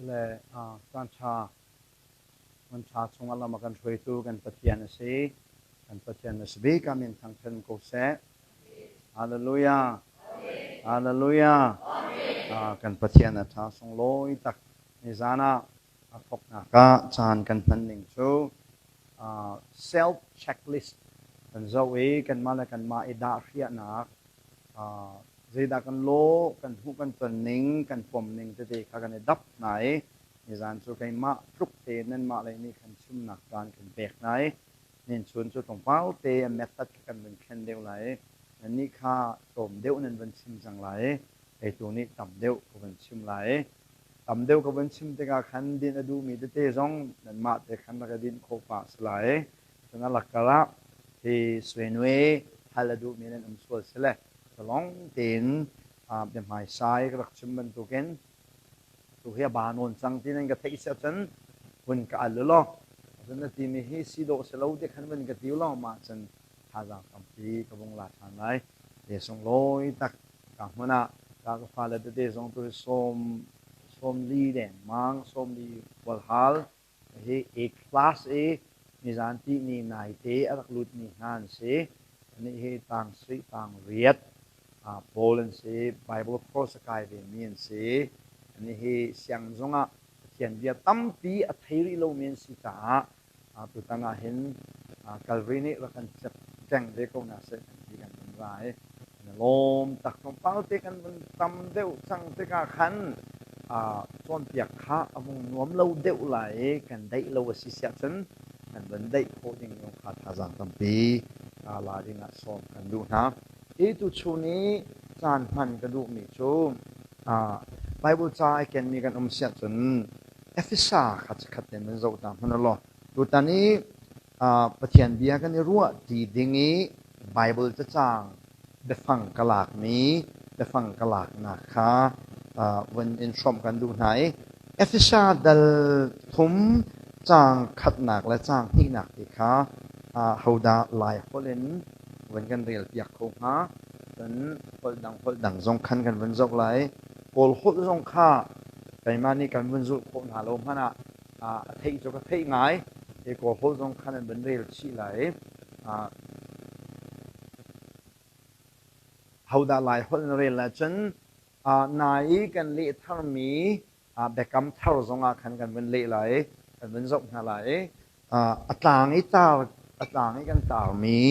Le caan ṭha hmun ṭha chungah lam a kan hruaitu kan Pathian a si. Kan Pathian a si bik ah min thangṭhat ko seh. Hallelujah. Hallelujah. Kan Pathian a ṭha sunglawi tak. Nizan ah a thawknak ah caan kan hman ning cu self checklist kan zoh i kanmah le kanmah i dahhriahnak Zeidah kan lawh, kan hmuh kan ton ning, kan pom ning tete kha kan i dap hna i nizan cu keimah tluk tein nanmah lei nih khan chimnak caan kan pek hna i nin chun cu tlawmpal te a method kha kan vun thlen deuh lai i nannih kha tlawm deuh nan vun chim cang lai i kei tu nih tam deuh ka vun chim lai i tam deuh ka vun chim tikah khan din a duhmi tete zong nanmah te khan rak i dinh khawh pah si lai i cun a lakkar ah hi suenue hal a duhmi nan um sual sile zalong tein biahmaisa i ka rak chim bantukin tu hi a ba nawn cang ti nan ka theih si ahcun vun ka al u law cun na timi hi si dawh si lo ti khan vun ka ti u law mah cun thazaang tampi ka vung la ṭhan lai te sunglawi tak ka hmun ah ka ka fale tete zong tu hi sawm 40 dengmang 40 hualhal Hi A class i nizan tihni naite a rak lutmi hna an si. Anih hi tang sarih tang riat pawl an si. Bible course a kai vemi an si. Anih hi sianginn zongah Pathian bia tampi a thei rih lomi an si caah tutan ah hin Calvary nih rak kan ceng ve ko hna seh kan ti kan vun ra i kan i lawm tak. Tlawmpal te kan vun tam deuh cang tikah khan cawnpiak kha a vung nuam lo deuh lai i kan daih lo a si siah cun kan vun daih khawh ding zong kha thazaang tampi la ding ah sawm kan duh hna. Hi tuchun i caan hman ka duhmi cu Bible ca ai kenmi kan um siah cun Efesa kha chikkhat te nan zoh ta hmanh law tutan i Pathian bia kan i ruah ti ding i Bible cacang biafang ka lakmi biafang ka laknak kha vun in hrawmh kan duh hna i Efesa dal thum caang khatnak le caang hnihnak ti kha hodah Lai holh in vun kan rel piak kho hnga? Cun holh dang holh dang zong khan kan vun zoh lai. Kawl holh zong kha keimah nih kan vun zulh khawh hna lo hmanh ah a theih cu ka theih ngai. Hi Kawl holh zong khan an vun rel chih lai. Hodah Lai holh na rel ahcun nai i kan leh tharmi biakam thar zongah khan kan vun leh lai i kan vun zoh hna lai i a tlang i tar a tlang i kan tarmi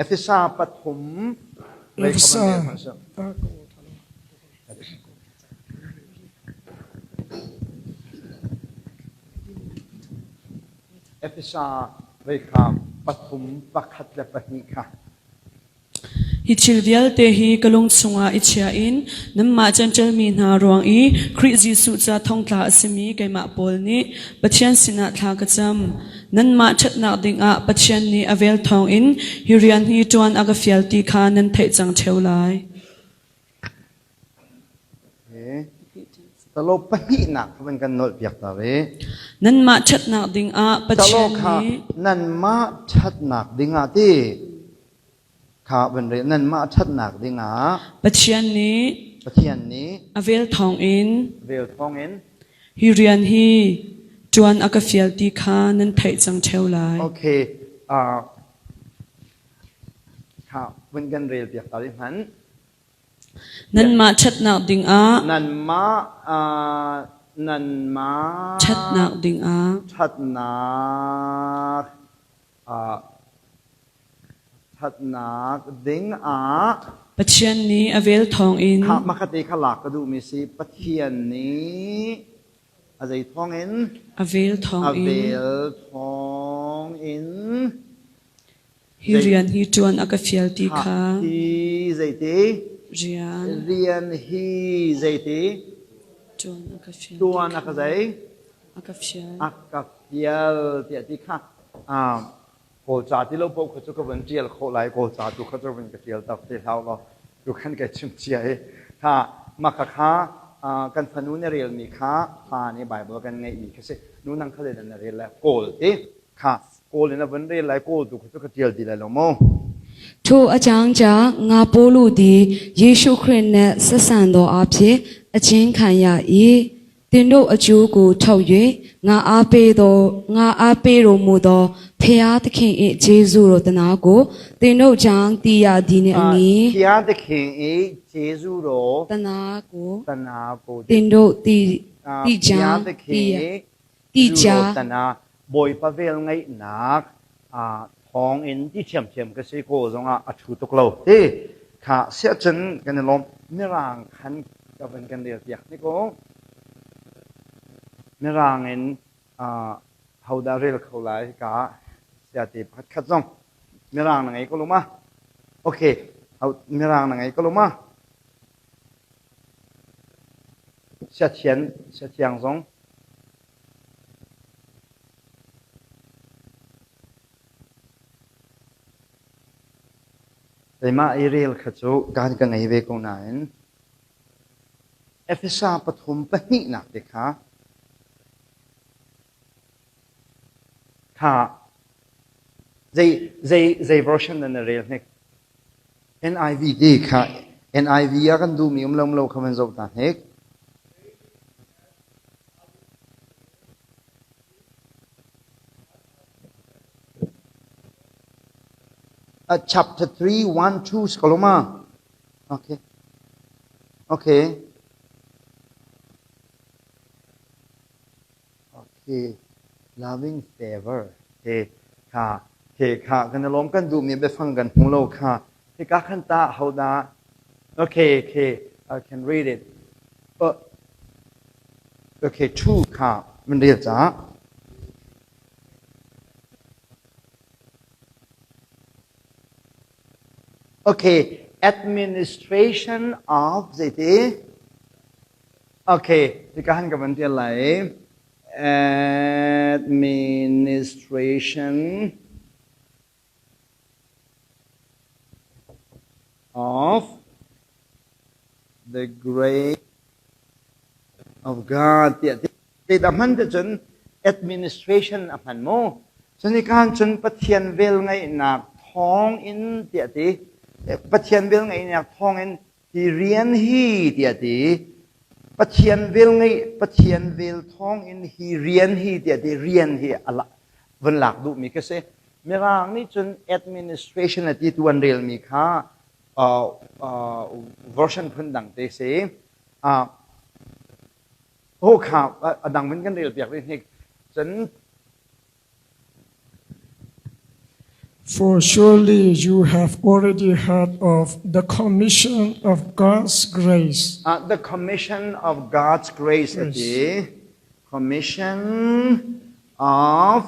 Efesa pathum Efesa Efesa vei kha pathum pakhat le pahnih kha Hi thil vialte hi ka lung chungah i chia in nanmah Jentail mi hna ruang i Khrih Jesuh ca thongtla a simi keimah Paul nih Pathian sinah thla ka cam. Nanmah ṭhatnak dingah Pathian nih a vel thawngin hi rian hi ṭuan a ka fial ti kha nan theih cang ṭheo lai. Talo pahnihnak kha van kan nolhpiak ta ve. Nanmah ṭhatnak dingah Talo Pathian kha nih nanmah ṭhatnak dingah ti kha van rel nanmah ṭhatnak dingah Pathian nih Pathian nih a vel thawngin vel thawngin hi rian hi ṭuan a ka fial ti kha nan theih cang ṭheo lai. Okay. Uh, kha vun kan rel piak ta hmanh. Nanmah ṭhatnak dingah Nanmah uh, nanmah ṭhatnak dingah ṭhatnak uh, ṭhatnak dingah Pathian nih a vel thawngin kha makhat kha lak ka duhmi si Pathian nih a zei thawngin a vel a thawngin vel thawngin Hi rian hi ṭuan a ka fial ti kha Hi zeiti? Rian. Rian hi zeiti? Ṭuan a ka fial. Ṭuan a ka zei? A ka fial. A ka fial tiah ti kha. Kawl ca ti lo paoh kha cu ka vun ṭial khawh lai. Kawl ca tu kha cu vun ka ṭial tak te hlah law tu khan kai chim cia i kha mah kha kha kan fanu na relmi kha hlan i Bible kan ngeihmi kha si. Nu nang kha zeidah na rel lai? Kawl ti. Kha kawl in a vun rel lai kawl tu kha cu ka ṭial ti lai lo mu. ထိုအကြောင်းကြောင့်ငါပိုးလူသည်ယေရှုခရစ်နှင့်ဆက်ဆံသောအဖြစ်အချင်းခံရ၏သင်တို့အကျိုးကိုထုတ်၍ငါအားပေးသောငါအားပေးတော်မူသောဖျားသခင်၏ဂျေဇုတော်တနာကိုသင်တို့ကြောင့်တည်ရသည်နှင့်အညီ ဘုရားသခင်၏ဂျေဇုတော် တနာကို တနာကို သင်တို့တည်တည် ဘု ကြောင်း ရားသခင် တည် ၏ တည်ကြောင်း တနာဘိုင်ပဝဲငိုင်နာအာทองอินที่เทียมเทียมก็สิโกซงอ่ะอชูตุกโลที่ค่ะเสียจนกันลมมิรางคันกับเป็นกันเดียวอยากนี่ก็มิรางอินอ่าเฮาดาเรลเขาไลกะเสียติพัดขัดซงมิรางไงก็รู้มาโอเคเอามิรางไงก็รู้มาเสียเทียนเสียเทียงซง Keimah i rel kha cu kaan ka ngei ve ko nain Efesa pathum pahnihnak te kha kha zei zei zei version na na rel hnik NIV ti kha NIV ah kan duhmi um lo um lo kha van zoh ta hnik Uh, chapter 3, 1, 2, skoloma. Okay. Okay. Okay. Loving favor. Okay. Kha. Okay. Kha. Kan lom kan du mi biafang kan hmu lo kha. Hika khan ta ho da. Okay. Okay. I can read it. Uh, okay. 2 kha. Man rel cha. Okay, administration of zeiti? Okay, hika han ka van tial lai. Administration of the grace of God tiah ti a hman te cun administration a hman mu cunikan cun Pathian vel ngeihnak thawng in tiah ti Pathian vel ngeihnak thawng in hi rian hi tiah ti Pathian vel ngeih Pathian vel thawng in hi rian hi tiah ti rian hi a vun lak duhmi ka si Mirang nih cun administration a ti tu an relmi kha version phun dang te si ho kha a dang vun kan rel piak rih hnik cun For surely you have already heard of the commission of God's grace. Uh, the commission of God's grace ati commission of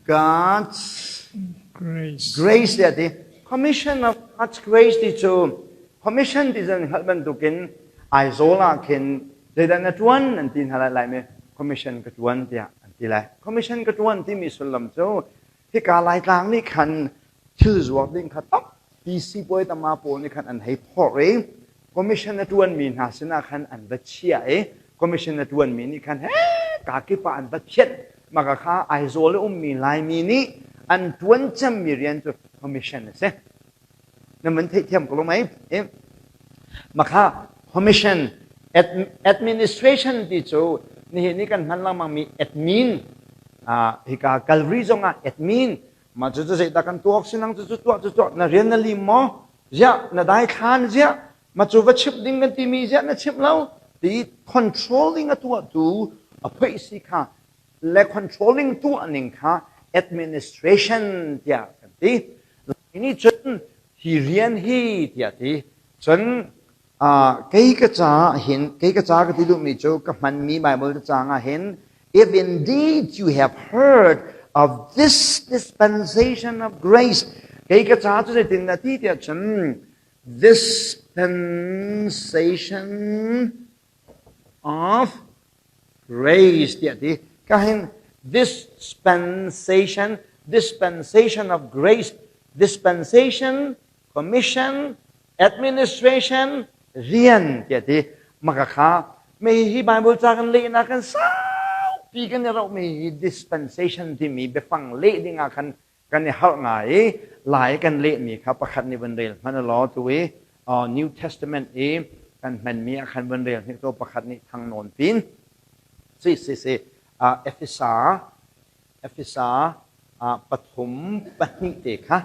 God's Grace. Grace tiah ti. Commission of God's grace ti cu commission ti zan hngalh bantukin Aizawl ah khin zeidah na ṭuan an ti hna lai laimi commission ka ṭuan tiah an ti lai. Commission ka ṭuan timi sullam cu hika Laitlang nih khan thil zuar ding kha tampi sipuai tama pawl nih khan an hei phorh i commission a ṭuanmi hna sinah khan an va chiah i commission a ṭuanmi nih khan he ka kip ah an va thianh maka kha Aizawl i ummi Laimi nih an ṭuan cemmi rian cu commission a si na mun theihthiam ko lo mei makha commission administration ti cu nihin ni kan hman lengmangmi admin hika Calvary zong ah admin mah cu cu zeidah kan tuak sinang cu cu tuah cu tuah na rian na lim maw ziah na daithlan ziah ma cu va chimh ding kan timi ziah na chimh lo ti controlling a tuahtu a phoih si kha le controlling tuah ning kha administration tiah kan ti nih cun hi rian hi tiah ti cun kei ka ca hin kei ka ca ka ti duhmi cu ka hmanmi Bible cang ah hin if indeed you have heard of this dispensation of grace kei ka ca cu zeitin na ti tiah cun dispensation of grace tiah ti ka hin dispensation dispensation of grace dispensation commission administration rian tiah ti maka kha me hi bible ca kan lehnak kan sau. Tampi kan i rohmi hi dispensation timi biafang leh dingah khan kan i harh ngai i Lai kan lehmi kha pakhat nih van rel hmanh law tu i New Testament i kan hmanmi ah khan van rel hnik to pakhat nih thang nawn pin si si si Efesa Efesa 3:2 te kha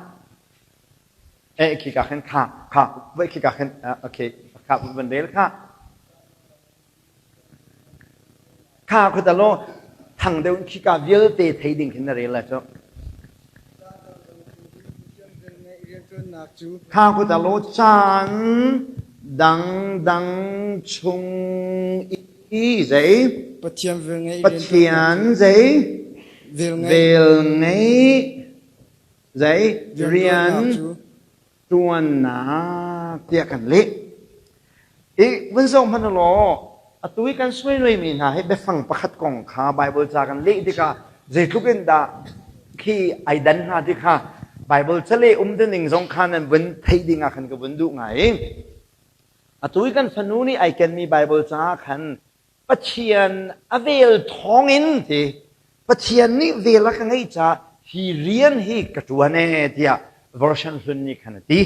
eh khi ka khan kha kha voi khi ka khan okay kha van rel kha Kha khuata law thang deuh in khika vialte thei ding khin na rel lai cu. Kha khuata law caan dangdang chung i zei Pathian velngeih Pathian zei velngeih zei rian ṭuannak tiah kan leh. I vun zoh hmanh law atu i kan suainuaimi hna hi biafang pakhat kong kha Baibal ca kan leh tikah zeitluk in dah khi ai dan hnga ti kha Baibal caleh um ning zong kha nan vun theih ding ah khan ka vun duh ngai. Atu i kan fanu nih ai kenmi Baibal ca khan Pathian a vel thawngin ti Pathian nih vel a ka ngeih caah hi rian hi ka ṭuan ee tiah version hlun nih khan a ti.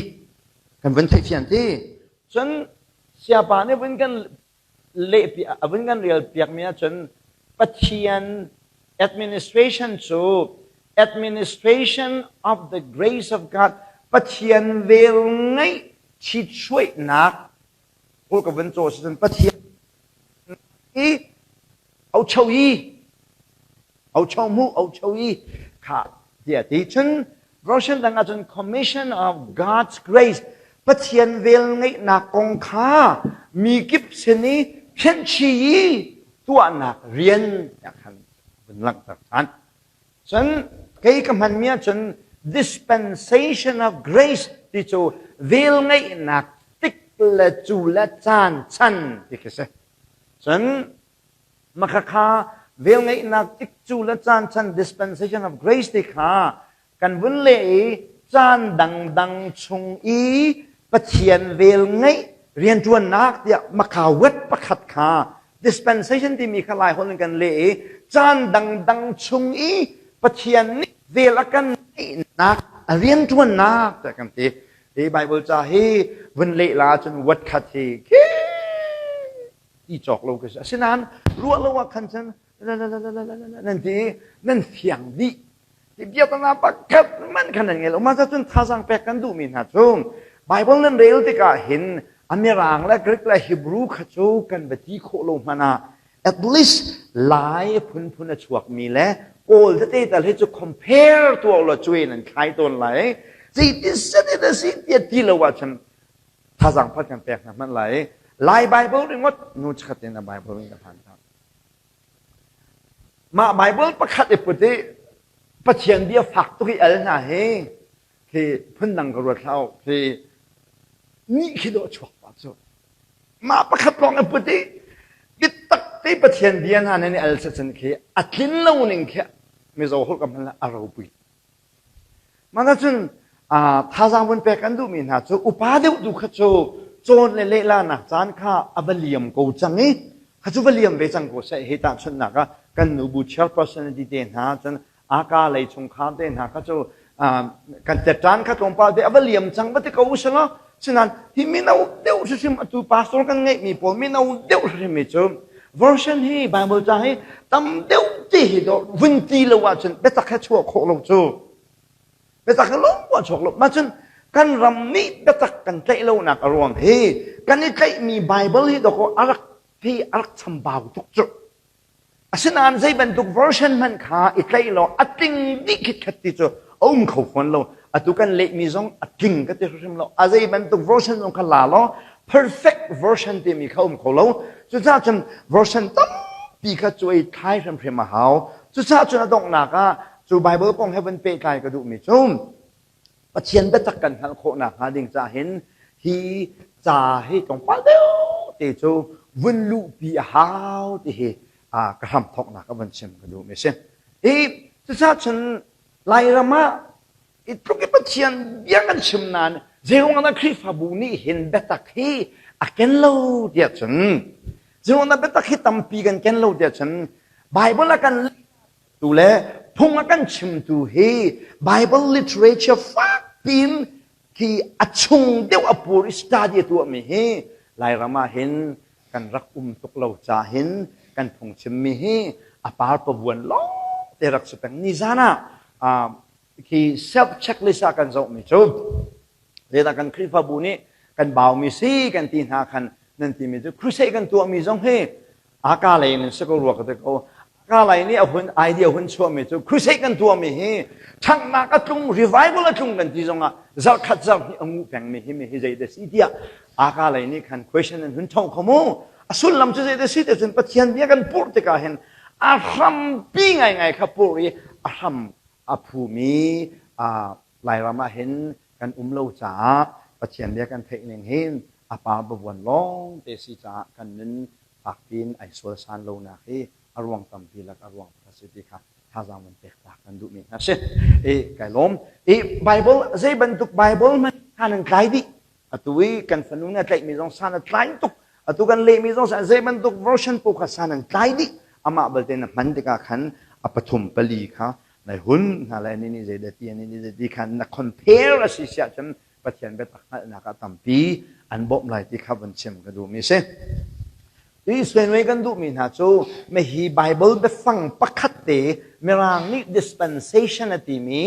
Kan vun theihfian ti. Cun siapa nih vun kan leh a vun kan rel piakmi ahcun Pathian administration cu administration of the grace of God Pathian vel ngeih ṭhitsuaihnak Kawl ka vun caw si cun Pathian i ocho i ocho mu ocho i kha tiah ti cun version dang ahcun commission of God's grace Pathian vel ngeihnak kong kha mi kip sin i phenhchi i tuahnak rian tiah khan vun langhter ṭhan. Cun kei ka hmanmi ahcun dispensation of grace ti cu velngeihnak tik le cu le caan chan ti khi si. Cun makhakha velngeihnak tik cu le caan chan dispensation of grace ti kha kan vun leh i caan dangdang chung i Pathian velngeih rianṭuannak tiah makha wet pakhat kha dispensation timi kha Lai holh in kan leh i caan dangdang chung i Pathian nih vel a kan ngeihnak a rianṭuannak tiah kan ti. Hi Bible ca hi vun leh la cun wet khat hi khi ti cawk lo ka si. Asinain ruah lo ah khan cun nan ti nan fiang dih Hi biaknak pakhat hmanh khan nan ngei lo. Mah cun thazaang pek kan duhmi hna cu Bible nan rel tikah hin a Mirang le Greek le Hebrew kha cu kan va ti khawh lo hmanh ah at least Lai phunphun a chuakmi le Kawl tete tal hi cu compare tuah law cuai nan thlai tawn lai. Zeitin set in a si tiah ti lo ahcun thazaang phat kan pek hna hmanh lai. Lai Bible ringot nu chikkhat in a Bible in ka hlan hna. Mah Baibal pakhat i put i Pathian bia fak tuk i al hna hi khi phundang ka ruat hlah u khi nih khi dawh chuak pa cu. Mah pakhat lawng i put i biatak te Pathian bia hna nan i al cun khi a tlin lo ning khi Mizo holh ka hman la a ropui. Mah cun thazaang vun pek an duhmi hna cu upa deuh tu kha cu cawn le lehlanak caan kha a va liam ko cang i kha cu va liam ve cang ko seh hi tahchunhnak ah kan nubu chairperson ti te hna cun aka lei chungkhar te hna kha cu kan tettan kha tlawmpal te a va liam cang va ti ko usalaw sinain hi mino deuh hrimhrim atu pastor kan ngeihmi pawl mino deuh hrimhrim mi cu version hi Bible ca hi tam deuh ti hi dawh vun ti lo ahcun biatak he chuah khawh lo cu biatak he lawng chuak lo mah cun kan ram nih biatak kan tlaih lonak a ruang hi kan i tlaihmi Bible hi dawkaw a rak hi a rak chambau tuk cu Asinain zei bantuk version hmanh kha i tlaih law a tling dih khitkhat ti cu a um kho fawn lo. Atu kan lehmi zong a tling ka ti hrimhrim lo. A zei bantuk version zong kha la law perfect version timi kha um kho lo. Cucaah cun version tampi kha cuai thlai hrimhrim a hau. Cucaah cun a donghnak ah cu Bible kong he vun pehtlai ka duhmi cu Pathian biatak kan hngalh khawh nakhnga ding ca hin hi ca hi tlawmpal deuh te cu vun luhpi a hau ti hi ka hramthawknak a vun chim ka duhmi a si. Hi cucaah cun Lairam ah i tluk i Pathian bia kan chim nain zeiruang dah Khrihfabu nih hin biatak hi a ken lo tiah cun zeiruang dah biatak hi tampi kan ken lo tiah cun. Bible a kan tu le phung a kan chimtu hi Bible literature fak piin khi a chung deuh a pur i study a tuahmi hi Lairam ah hin kan rak um tuk lo ca hin kan phungchimmi hi a par pavuan lawng te rak si peng. Nizan ah khi self checklist ah kan zohmi cu zeidah kan Khrihfabu nih kan baumi si kan ti hna khan nan timi cu crusade kan tuahmi zong hi aka lei in si ko rua ka ti ko. Aka lei nih a hun idea hun chuahmi cu crusade kan tuahmi hi ṭhanghnak a tlung revival a tlung kan ti zongah zarhkhat zarhhnih a ngu pengmi hi mi hi zei dah si tiah aka lei nih khan question an hun tho kho mu. A sullam cu zei dah si ti cun Pathian bia kan purh tikah hin a hrampi ngaingai kha purh i a hram a phumi Lairam ah hin kan um lo caah Pathian bia kan theih ning hin a pa bavuan lawng te si caah kan nun fakpi in ai sualsan lonak hi a ruang tampi lak a ruang pakhat si ti kha thazaang van pek ta kan duhmi hna si. I kai lawm. I Bible zei bantuk Bible hmanh san an tlai dih. Atu i kan fanu nih a tlaihmi zong san a tlai tuk. Atu kan lehmi zong san zei bantuk version paoh kha san an tlai dih. Amah balte na hman tikah khan a pathum pali kha nai hun hna lai ni nih zeidah ti ni nih zei ti khan na compare a si siah cun Pathian biatak hngalhnak ah tampi an bawmh lai ti kha vun chim ka duhmi si. Israel mei kan duhmi hna cu hi Bible biafang pakhat te Mirang nih dispensation a timi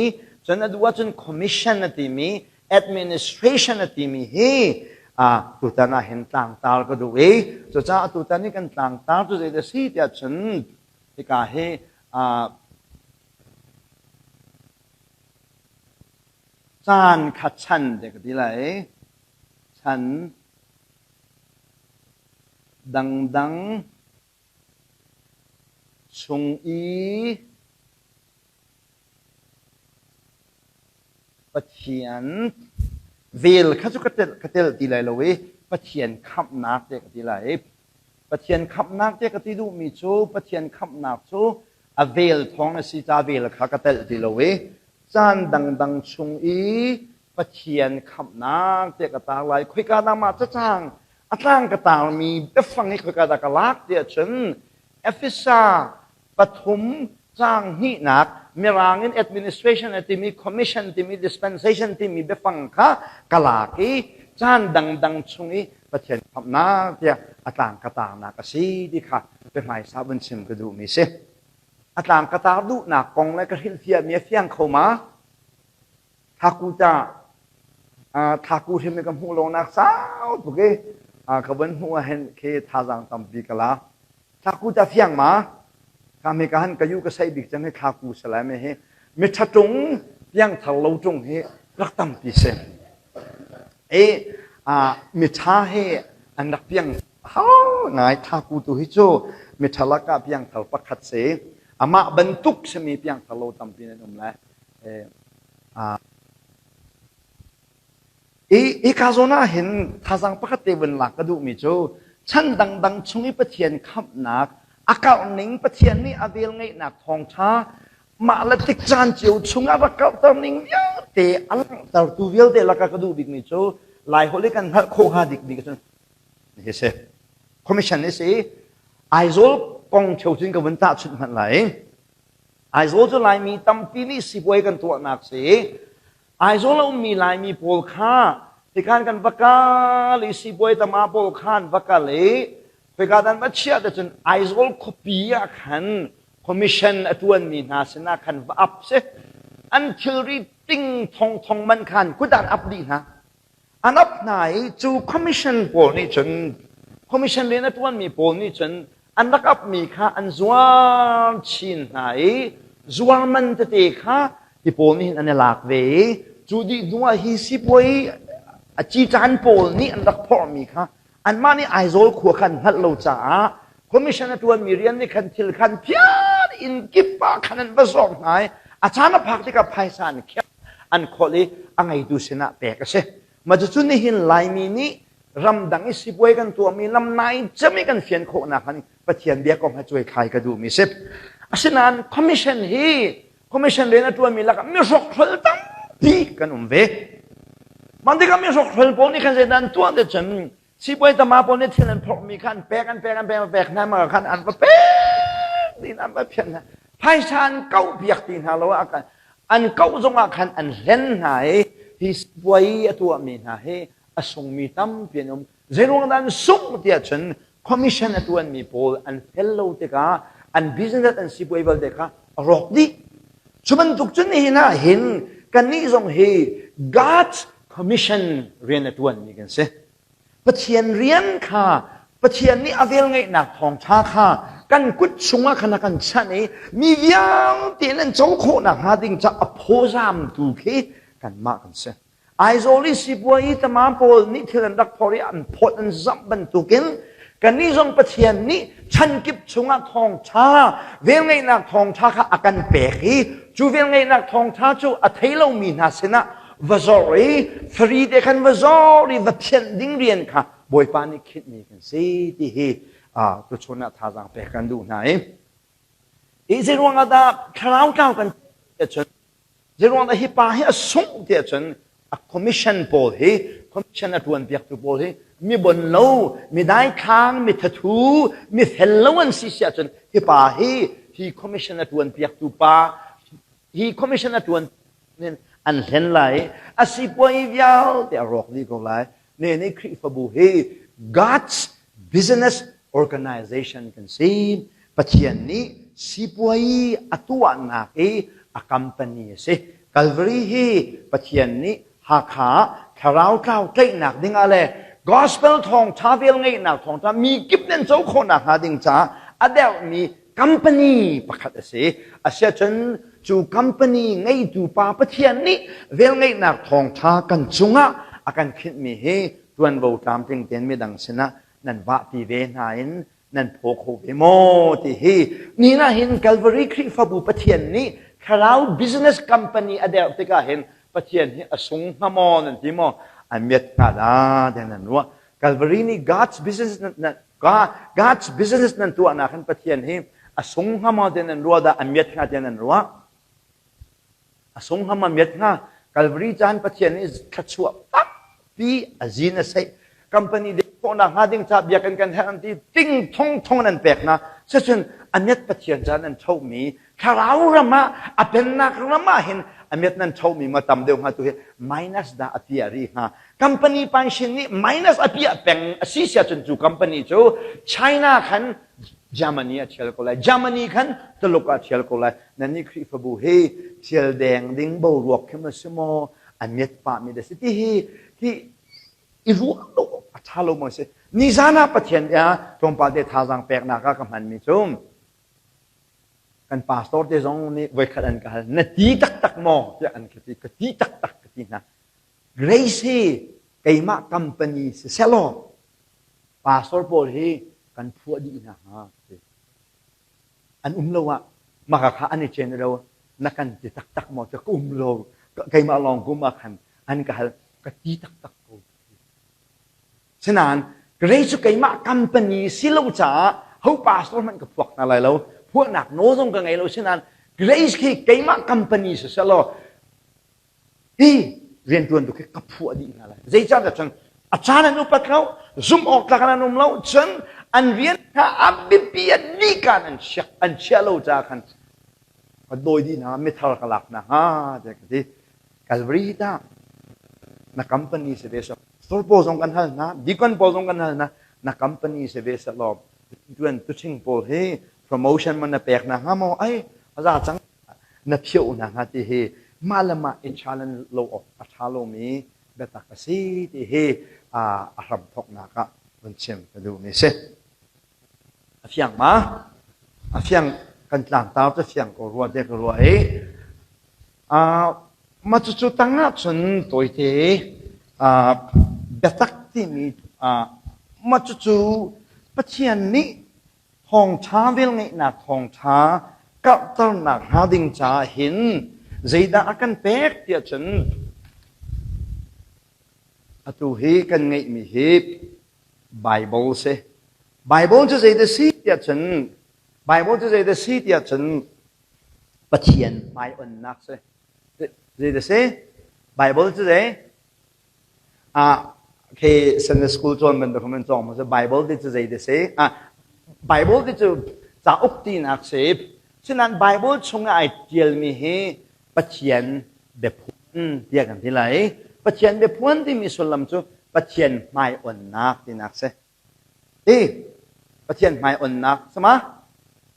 cun a duh ahcun commission a timi administration a timi hi tutan ah hin tlangtar ka duh i cucaah tutan i kan tlangtar cu zeidah si tiah cun hika hi Caan kha chan te ka ti lai. Chan dangdang chung i Pathian vel kha cu ka tel, ka tel ti lai lo i Pathian khamhnak te ka ti lai. Pathian khamhnak te ka ti duhmi cu Pathian khamhnak cu a vel thawng a si ca vel kha ka telh ti lo i caan dangdang chung i Pathian khamhnak tiah ka tar lai. Khoika dah mah cacang a tlang ka tarmi biafang hi khoika dah ka lak tiah cun Efesa pathum caang hnihnak Mirang in administration a timi commission timi dispensation timi biafang kha ka lak i caan dangdang chung i Pathian khamhnak tiah a tlang ka tarnak a si ti kha biahmaisa vun chim ka duhmi si. A tlang ka tar duhnak kong le ka hrilhfiahmi a fiang kho ma? Thaku ta thaku hrim ka hmuh lonak sau tuk i ka vun hmuh ah hin khi thazaang tampi ka la. Thaku ta fiang ma? Ka me ka han ka yu ka sei bik cang hi thaku salai me hi mi ṭha ṭung piangthar lo ṭung hi rak tampi si. I miṭha hi an rak piang hau ngai thaku tu hi cu miṭha lakah piangthar pakhat si. Amah bantuk simi piangthar lo tampi nan um lai. I hika zawn ah hin thazaang pakhat te vun lak ka duhmi cu chan dangdang chung i Pathian khamhnak a karhning Pathian nih a velngeihnak thawngṭha mah le tik caan cio chungah rak karhter ning vialte a langhtertu vialte lakah ka duh bikmi cu Laiholh i kan hngalh khawh hnga dik bik cun hi si commission hi si Aizawl kong ṭheo cun ka vun tahchunh hmanh lai Aizawl cu Laimi tampi nih sipuai kan tuahnak si Aizawl a ummi Laimi pawl kha tikhan kan va kal i sipuai tama pawl khan va kal i khoika dan va chiah te cun Aizawl khuapi ah khan commission a ṭuanmi hna sinah khan va ap si. An thilri ting thong thong man khan kut an ap dih hna. An ap hna i cu commission pawl nih cun commission rian a ṭuanmi pawl nih cun an rak apmi kha an zuar chin hna i zuar man tete kha hi pawl nih hin an i lak ve i cu dih hnu ah hi sipuai a ciṭan pawl nih an rak phorhmi kha anmah nih Aizawl khua khan hngalh lo caah commission a ṭuanmi rian nih khan thil khan phiar inn kip ah khan an va zawk hna i a caan a phak tikah phaisa an khiah an kholh i a ngeitu sinah pek a si. Mah cucu nihin Laimi nih ramdang i sipuai kan tuahmi lam nai cem i kan fian khawhnak han Pathian bia kong he cuaithlai ka duhmi si. Asinain commission hi commission rian a ṭuanmi lakah mihrokhrol tampi kan um ve. Mah tikah mihrokhrol pawl nih khan zeidah an tuah ti cun sipuai tama pawl nih thil an phorhmi kha an pek an pek an pek an pek hna ma khan an va pek. piak dih hna, an va phianh hna. Phaisa an kauh piak ti hna lo ah an kauh zongah khan an hlen hna i hi sipuai a tuahmi hna hi a sungmi tampi an um. Zeiruang dah an sungh tiah cun commission a tuanmi pawl an fel lo tikah an business an sipuai vialte kha a rawk dih. Cu bantuk cun nihin ah hin kannih zong hi God's commission rian a tuanmi kan si. Pathian rian kha Pathian nih a velngeihnak thawngṭha kha kan kut chungah khan a kan chanh i mi vialte nan co khawh nakhnga ding ca a phawzamtu khi kanmah kan si. Aizawl i sipuai i tama pawl nih thil an rak phor i an phawt an zamh bantukin kannih zong Pathian nih chankip chungah thawngṭha velngeihnak thawngṭha kha a kan pek i cu velngeihnak thawngṭha cu a thei lomi hna sinah va zor i fari te khan va zor i va thianh ding rian kha Bawipa nih khinhmi kan si ti hi tuchun ah thazaang pek kan duh hna i i zeiruang ah dah thlarau tlau kan cun zeiruang dah hi pa hi a sungh tiah cun a commission pawl hi commission a tuan piaktu pawl hi mi bon lo mi daithlang mi thathu mi fel lo an si siah cun hi pa hi hi commission a tuan piaktu pa hi commission a tuan an hlen lai a sipuai vialte a rawk dih ko lai ne nih Khrihfabu hi God's business organization kan si Pathian nih sipuai a tuahnak i a company a si Calvary hi Pathian nih Hakha thlarau tlau tlaihnak dingah le gospel thawngtha vel ngeihnak thawngtha mi kip nan co khawhnak hnga ding caah a derhmi company pakhat a si. Asiahcun cu company ngeitu pa Pathian nih velngeihnak thawngṭha kan cungah a kan khinhmi hi ṭuanvo tlamtling tein midang sinah nan vahpi ve hna in nan phaw kho ve maw ti hi ni ah hin Calvary Khrihfabu Pathian nih thlarau business company a derh tikah hin Pathian hi a sung hnga maw nan ti maw a miat hnga dah tiah nan ruah Calvary nih God's business God's business nan tuahnak hin Pathian hi a sung hnga maw tiah nan ruah dah a miat hnga tiah nan ruah? A sung hnga maw miat hnga? Calvary caan Pathian nih thluachuah tampi a zin a seih. Company dek khawhnak hnga ding ca biakinn kan herh an ti ting thong thong nan pek hna. Sicun a miat Pathian caan nan ṭhomi thlarau ram ah a pennak ram ah hin a miat nan ṭhomi ma tam deuh hnga tu hi minus dah a piah rih hnga. Company pension nih minus a piah peng a si sia cun cu company cu China khan Germany a thial ko lai. Germany khan Tuluk ah thial ko lai. Nan nih Khrihfabu hi thial deng ding boruak khi ma si maw a miat pah mi da si ti hi hi i ruah lo a tha lo maw si. Nizan ah Pathian bia tlawmpal te thazaang peknak ah ka hman mi cu kan pastor te zong nih voikhat an ka hal na ti taktak maw tiah an ka ti ka ti taktak ka ti hna Grace hi keimah company si selaw pastor pawl hi kan phuah dih hna hnga ti. An um lo ah maka kha an i chen lo na kan ti taktak maw ti ka um lo keimah lawng kum ah khan an ka hal ka ti taktak ko. Sinain Grace cu keimah company si lo caah ho pastor hmanh ka phuak hna lai lo phuahnak nawl zong ka ngei lo sinain Grace khi keimah company si selaw Hi rianṭuan tu khi ka phuah dih hna lai. Zeicahtiah cun a caan an upat lo, zumh awk tlak an um lo, cun an rian kha a biapi a dihkan an chiah an chiah lo caah khan ka dawi dih hna, mithar ka lak hna hnga tiah ka ti. Calvary tah na company si ve sawk. Store pawl zong kan hal hna, deacon pawl zong kan hal hna, na company si ve selaw tuan tuching pawl hi promotion man na pek hna hnga maw? Ai, a za cang. Na phioh hna hnga ti hi mah le mah i challenge lo awk a ṭha lomi biatak a si ti hi a hramthawknak ah vun chim ka duhmi a si. A fiang ma? A fiang kan tlangtar cu fiang ko rua te ka ruah i mah cucu tang ah cun tawite biatak timi mah cucu Pathian nih Thawngṭha velngeihnak thawngṭha karhternak hnga ding caah hin zeidah a kan pek tiah cun atu hi kan ngeihmi hi Bible si. Bible cu zeidah si tiah cun Bible cu zeidah si tiah cun Pathian hmai-onnak si. Zeidah si? Bible cu zei? Ah, khi Sunday school cawn bantuk man cawng ma Bible ti cu zei ti si? Ah, Bible ti cu Cauk tinak si. Sinain Bible chung ah ai ṭialmi hi Pathian biaphuan tiah kan ti lai. Pathian biaphuan timi sullam cu Pathian hmai onnak tinak si. Ti Pathian hmai onnak sama?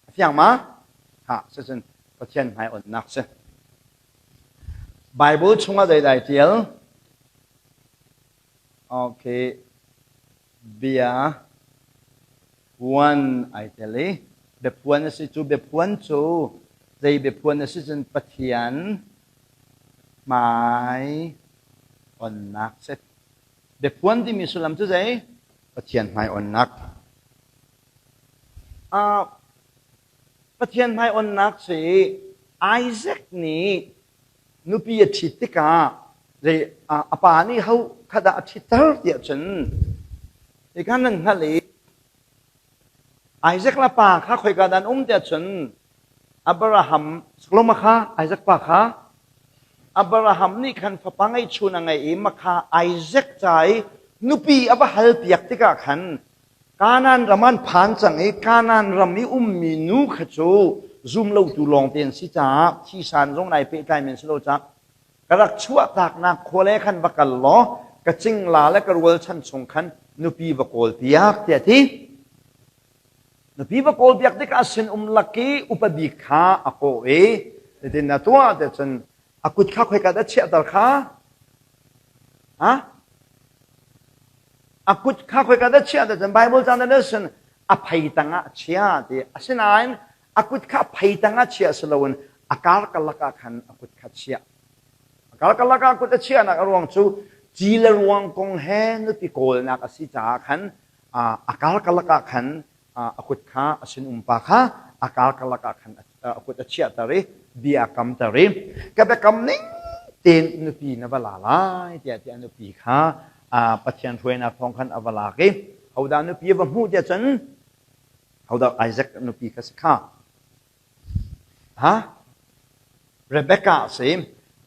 A fiang ma? Ha, cucun Pathian hmai onnak si. Bible chungah zeidah ai ṭial? Okay. Bia puan ai tel i biaphuan a si cu biaphuan cu zei biaphuan a si cun Pathian hmai onnak si. Biaphuan timi sullam cu zei? Pathian hmai onnak. Uh, Pathian hmai onnak si Isaac nih nupi a ṭhit tikah zei a pa nih ho kha dah a ṭhitter tiah cun hi khan nan hngalh i Isaac le pa kha khoika dah an um tiah cun Abraham Solomon kha Isaac pa kha Abraham nih khan fapa ngeihchun a ngei i makha Isaac ca i nupi a va halpiak tikah khan Kanaan ram an phan cang i Kanaan ram i ummi nu kha cu zumlotu lawngte an si caah thisan zong nai pehtlai men si lo caah ka rak chuahtaknak khua le khan va kal law ka cingla le ka rualchan chung khan nupi va kawl piak tiah a ti. Nupi va kawl piak tikah sinum lak i upa bik kha a kawh i nitin na tuah tiah cun a kut kha khoika dah chiahter kha? Ha? A kut kha khoika dah chiah cun Bible caan ah cun a phei tangah a chia ti. Asinain a kut kha phei tangah chiah si loin a karkalak ah khan a kut kha chiah. A karkalak ah kut a chiahnak a ruang cu ci le ruang kong he nupi kawlnak a si caah khan a karkalak ah khan a kut kha a sinum pa kha a karkalak ah khan a kut a chiahter i bia a kamter i ka biakam ning tein nupi na va la lai tiah tiah nupi kha Pathian hruainak thawng khan a va lak i hodah nupi a va hmuh tiah cun hodah Isaac nupi kha si kha Ha? Rebecca a si.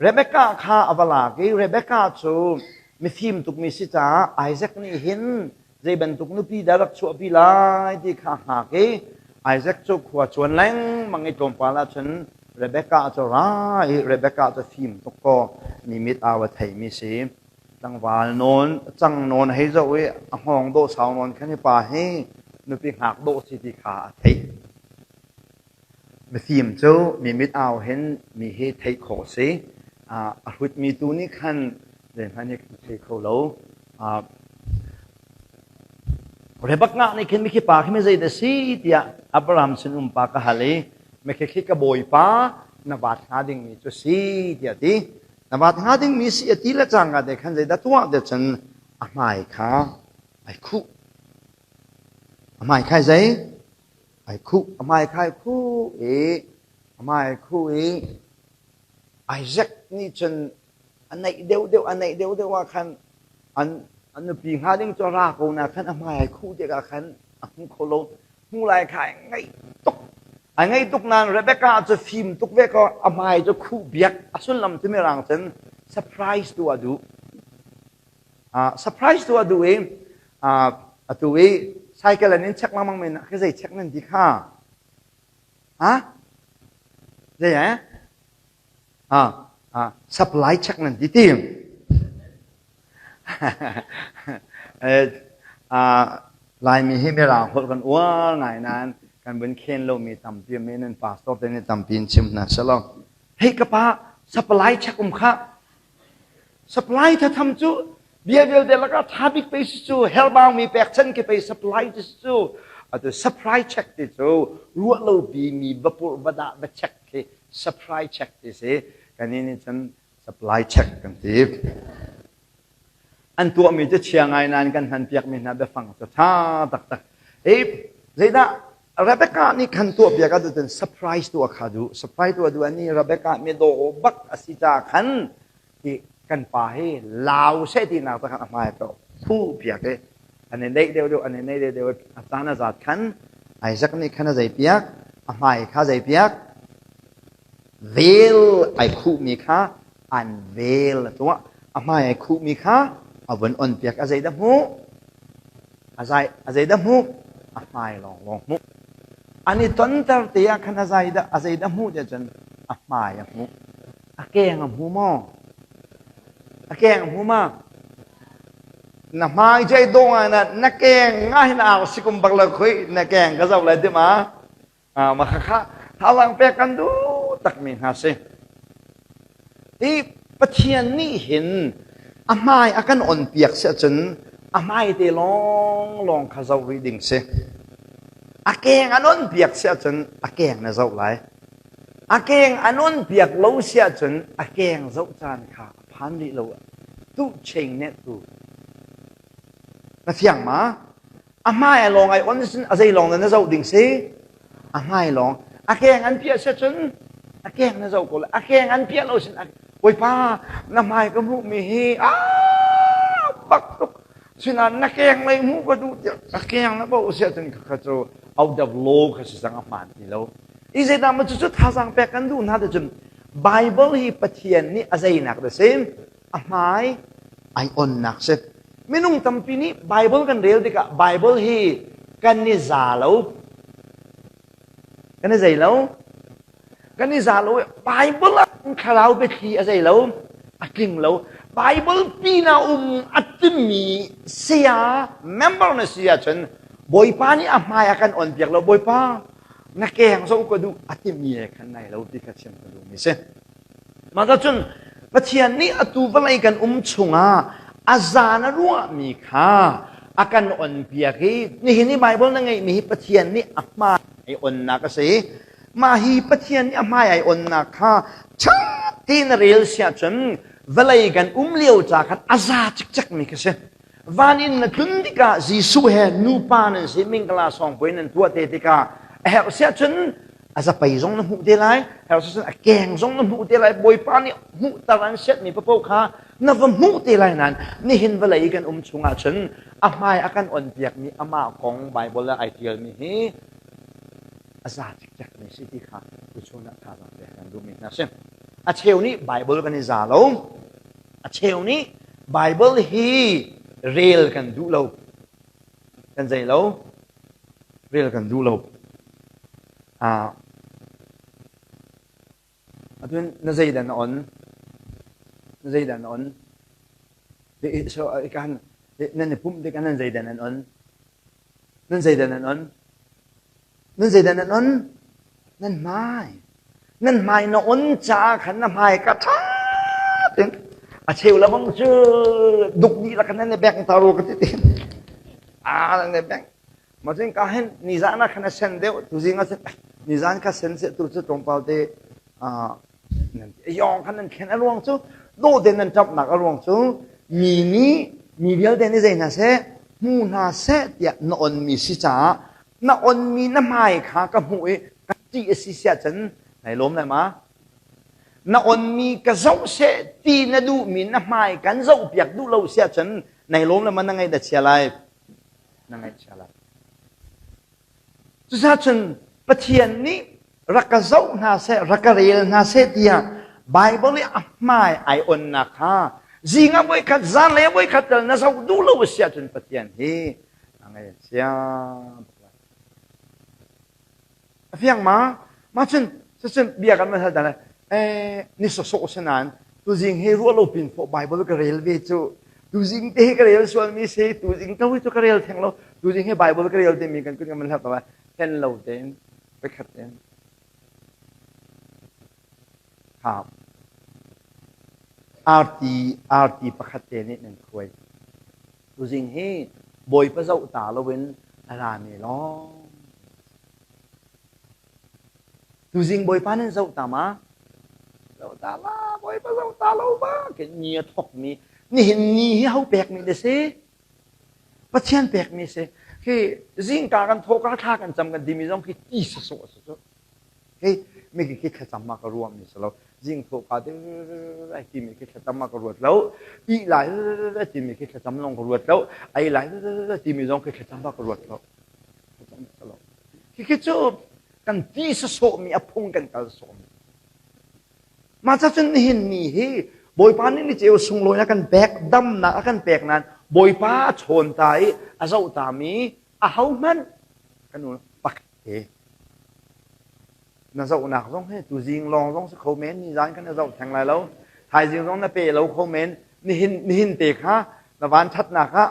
Rebecca kha a va lak i Rebecca cu mifim tukmi si caah Isaac nih hin zei bantuk nupi dah rak chuahpi lai ti kha a hngak i Isaac cu khua cuan lengmang i tlawmpal ahcun Rebecca cu ra i Rebecca cu fim tuk kaw mi mit au a theimi si. Tlangval nawn, cang nawn hei zoh i a hngawng dawh sau nawn khan hi pa hi nupi hngak dawh si ti kha a theih. Mifim cu mi mit au hin mi hi theih khawh a si. A hrutmi tu nih khan zeihmanh hi kan thei kho lo. Rebekah nih khin mikhi pa khi mi zei dah si tiah Abraham sinum pa ka hal i mikhi khi ka bawipa na vaat hnga dingmi cu si tiah ti. Na vaat hnga dingmi si a ti le cangka te khan zeidah tuah tiah cun a hmai kha ai khuh. A hmai kha zei? Ai khuh a hmai kha ai khuh i a hmai ai khuh i Isaac nih cun a naih deuhdeuh a naih deuhdeuh ah khan an an nupi hnga ding cu a ra ko na khan a hmai ai khuh tikah khan a hmu kho lo hmu lai kha ai ngaih tuk ai ngaih tuk nain Rebecca cu fim tuk ve ko a hmai cu khuh biak a sullam cu mirang cun surprise tu a duh Surprise tu a duh i atu i cycle an in check lengmang men ah zei check nan ti kha? Ha? Zei eh? Ah, supply check nan ti ti. Laimi hi mirang holh kan uar ngai nain kan vun khen lomi tampi mi nan pastor te nih tampi in chim hna selaw. Hei ka pa supply check um kha Supply thatham cu bia vialte lakah tha bik pei si cu hellbound mi pekchan khi pei supply ti si cu atu supply check ti cu ruah lo pi mi va purh va dah va check khi supply check ti si kan nih cun supply check kan ti an tuahmi cu chia ngai nain kan hman piakmi hna biafang cu tha taktak i zeidah Rebecca nih khan tuah piak a duh cun surprise tuah kha duh surprise tuah duh ani Rebecca mi dawh bak a si caah khan i kan pa hi lau seh ti nak khan a hmai to phu piak i an i neih deuh deuh an i neih deuh deuh a caan a zat khan Isaac nih khan a zei piak a hmai kha zei piak vel ai khuhmi kha an vel a tuah a hmai ai khuhmi kha a vun on piak a zei dah hmuh a zai a zei dah hmuh a hmai lawng lawng hmuh. An i tonter te ah khan a zeidah a zeidah hmuh tiah cun a hmai a hmuh. A keng a hmu maw? A keng a hmu ma? Na hmai cu ai dawh ngai na na keng nga hin ar si kum bak lo khui na keng ka zoh lai ti ma? Ma khakha thazaang pek kan duh takmi hna si. Hi Pathian nih hin a hmai a kan on piak si ahcun a hmai te lawnglawng kha zoh rih ding si. A keng an on piak si ahcun a keng na zoh lai. A keng an on piak lo si ahcun a keng zoh caan kha a phan rih lo. Tu cheng ne tu. Na fiang ma? A hmai a lawng ai on sin a zei lawng na zoh ding si. A hmai lawng. A keng an piah si cun a keng na zoh ko lai. A keng an piah lo sin Bawipa na hmai ka hmuh mi hi a bak tuk. Sinain na keng lei hmuh ka duh tiah a keng na bo si ahcun kha cu out of law kha si cang a hmaan ti lo. I zeidah maw cucu thazaang pek kan duh hna ti cun Bible hi Pathian nih a zeinak dah si? A hmai ai onnak si. Minung tampi nih Bible kan rel tikah Bible hi kan i za lo. Kan i zei lo. Kan i za lo. Bible ah thlarau biathli a zei lo. A tling lo. Bible pina um a timi saya member na si ahcun Bawipa nih a hmai a kan on piak lo. Bawipa na keng zo ka duh a timi he khan nai lo ti kha chim ka duhmi si. Mah cun Pathian nih atu vawlei kan um chungah a zan a ruahmi kha a kan onpiak i nihin i Baibal na ngeihmi hi Pathian nih a hmai ai onnak a si. Mah hi Pathian nih a hmai ai onnak kha ṭha tein na rel si ahcun vawlei kan um lio ca khan a za cikcekmi kha si. Van in na tlun tikah Jesuh he nupa nan si mingkala sawngpuai nan tuah te tikah a herh si ahcun a zapei zong na hmuh te lai herh si ahcun a keng zong na hmuh te lai Bawipa nih hmuhter an siatmi paoh kha na va hmuh te lai nain nihin vawlei kan um chung ahcun a hmai a kan on piakmi amah kong Bible ah ai tialmi hi a za cikcekmi si ti kha tuchun ah thazaang pek kan duhmi hna si. A cheu nih Bible kan i za lo. A cheu nih Bible hi rel kan duh lo. Kan zei lo? Rel kan duh lo. Ah, atun na zeidah na on? Na zeidah na on? So, kan nan i pumh tikah nan zeidah nan on? Nan zeidah nan on? Nan zeidah nan on? Nan hmai. Nan hmai na on caah khan na hmai ka ṭha tein a cheu le bang cu duk dih la khan nan i beng taro ka ti ti. Ah nan i beng. Ma cun ka hin nizan ah khan a sen deuh tuzing ah cun nizan kha sen seh tu cu tlawmpal te ah nan ti. Yong khan nan thlen a ruang cu dawh te nan ṭapnak a ruang cu mi nih mi vialte nih zei hna seh hmu hna seh tiah na onmi si caah na onmi na hmai kha ka hmuh i ka ṭih a si siah cun nai lawm lai ma? Na onmi ka zoh seh ti na duhmi na hmai kan zohpiak duh lo siah cun nai lawm le ma na ngaih na chia lai? Na ngaihchia lai. Cucaah cun Pathian nih rak ka zoh hna seh, rak ka rel hna seh tiah Baibal i a hmai ai onnak kha zing ah voikhat, zanlei ah voikhat tal na zoh duh lo a si ahcun Pathian hi a ngaihchia bak lai. A fiang ma? Ma cun cucun bia kan van hal dan eh ni sawsawh si nain tuzing hi ruah lo pin fawh Bible ka rel ve cu tuzing te hi ka rel sual mi si tuzing to hi cu ka rel theng lo tuzing hi Bible ka rel timi kan kun kan van hal ta hen lo tein pakhat tein ha arti arti pakhat te nih nan khuai Tuzing hi Bawipa zoh ta loin a rami lawng. Tuzing Bawipa nan zoh ta ma? Zoh ta la, Bawipa zoh ta lo ba? Ke ni a thokmi, nihin ni hi ho pekmi na si? Pathian pekmi si. Khi zingka kan thawka thla kan cam kan timi zong khi ti sasawh a si cu. Hei mi khi thlacam ma ka ruah mi si lo. Zing thawh ka te ai timi khi thlacam ma ka ruat lo. Ih lai timi khi thlacam lawng ka ruat lo. Ei lai timi zong khi thlacam ma ka ruat lo. Thlacam si lo. Khi khi cu kan ti sasawh mi a phung kan kal sawh mi. Mah ca cun nihin ni hi Bawipa nih ni ceu sunglawi a kan pek, damnak a kan pek nain Bawipa a chawn ta i a zoh ta mi a ho hmanh kan pakhat te. Na zohnak zong hi tuzing lawng zong si kho men, nizan khan na zoh theng lai lo. Thaizing zong na pe lo kho men. Nihin, nihin te kha na van ṭhatnak ah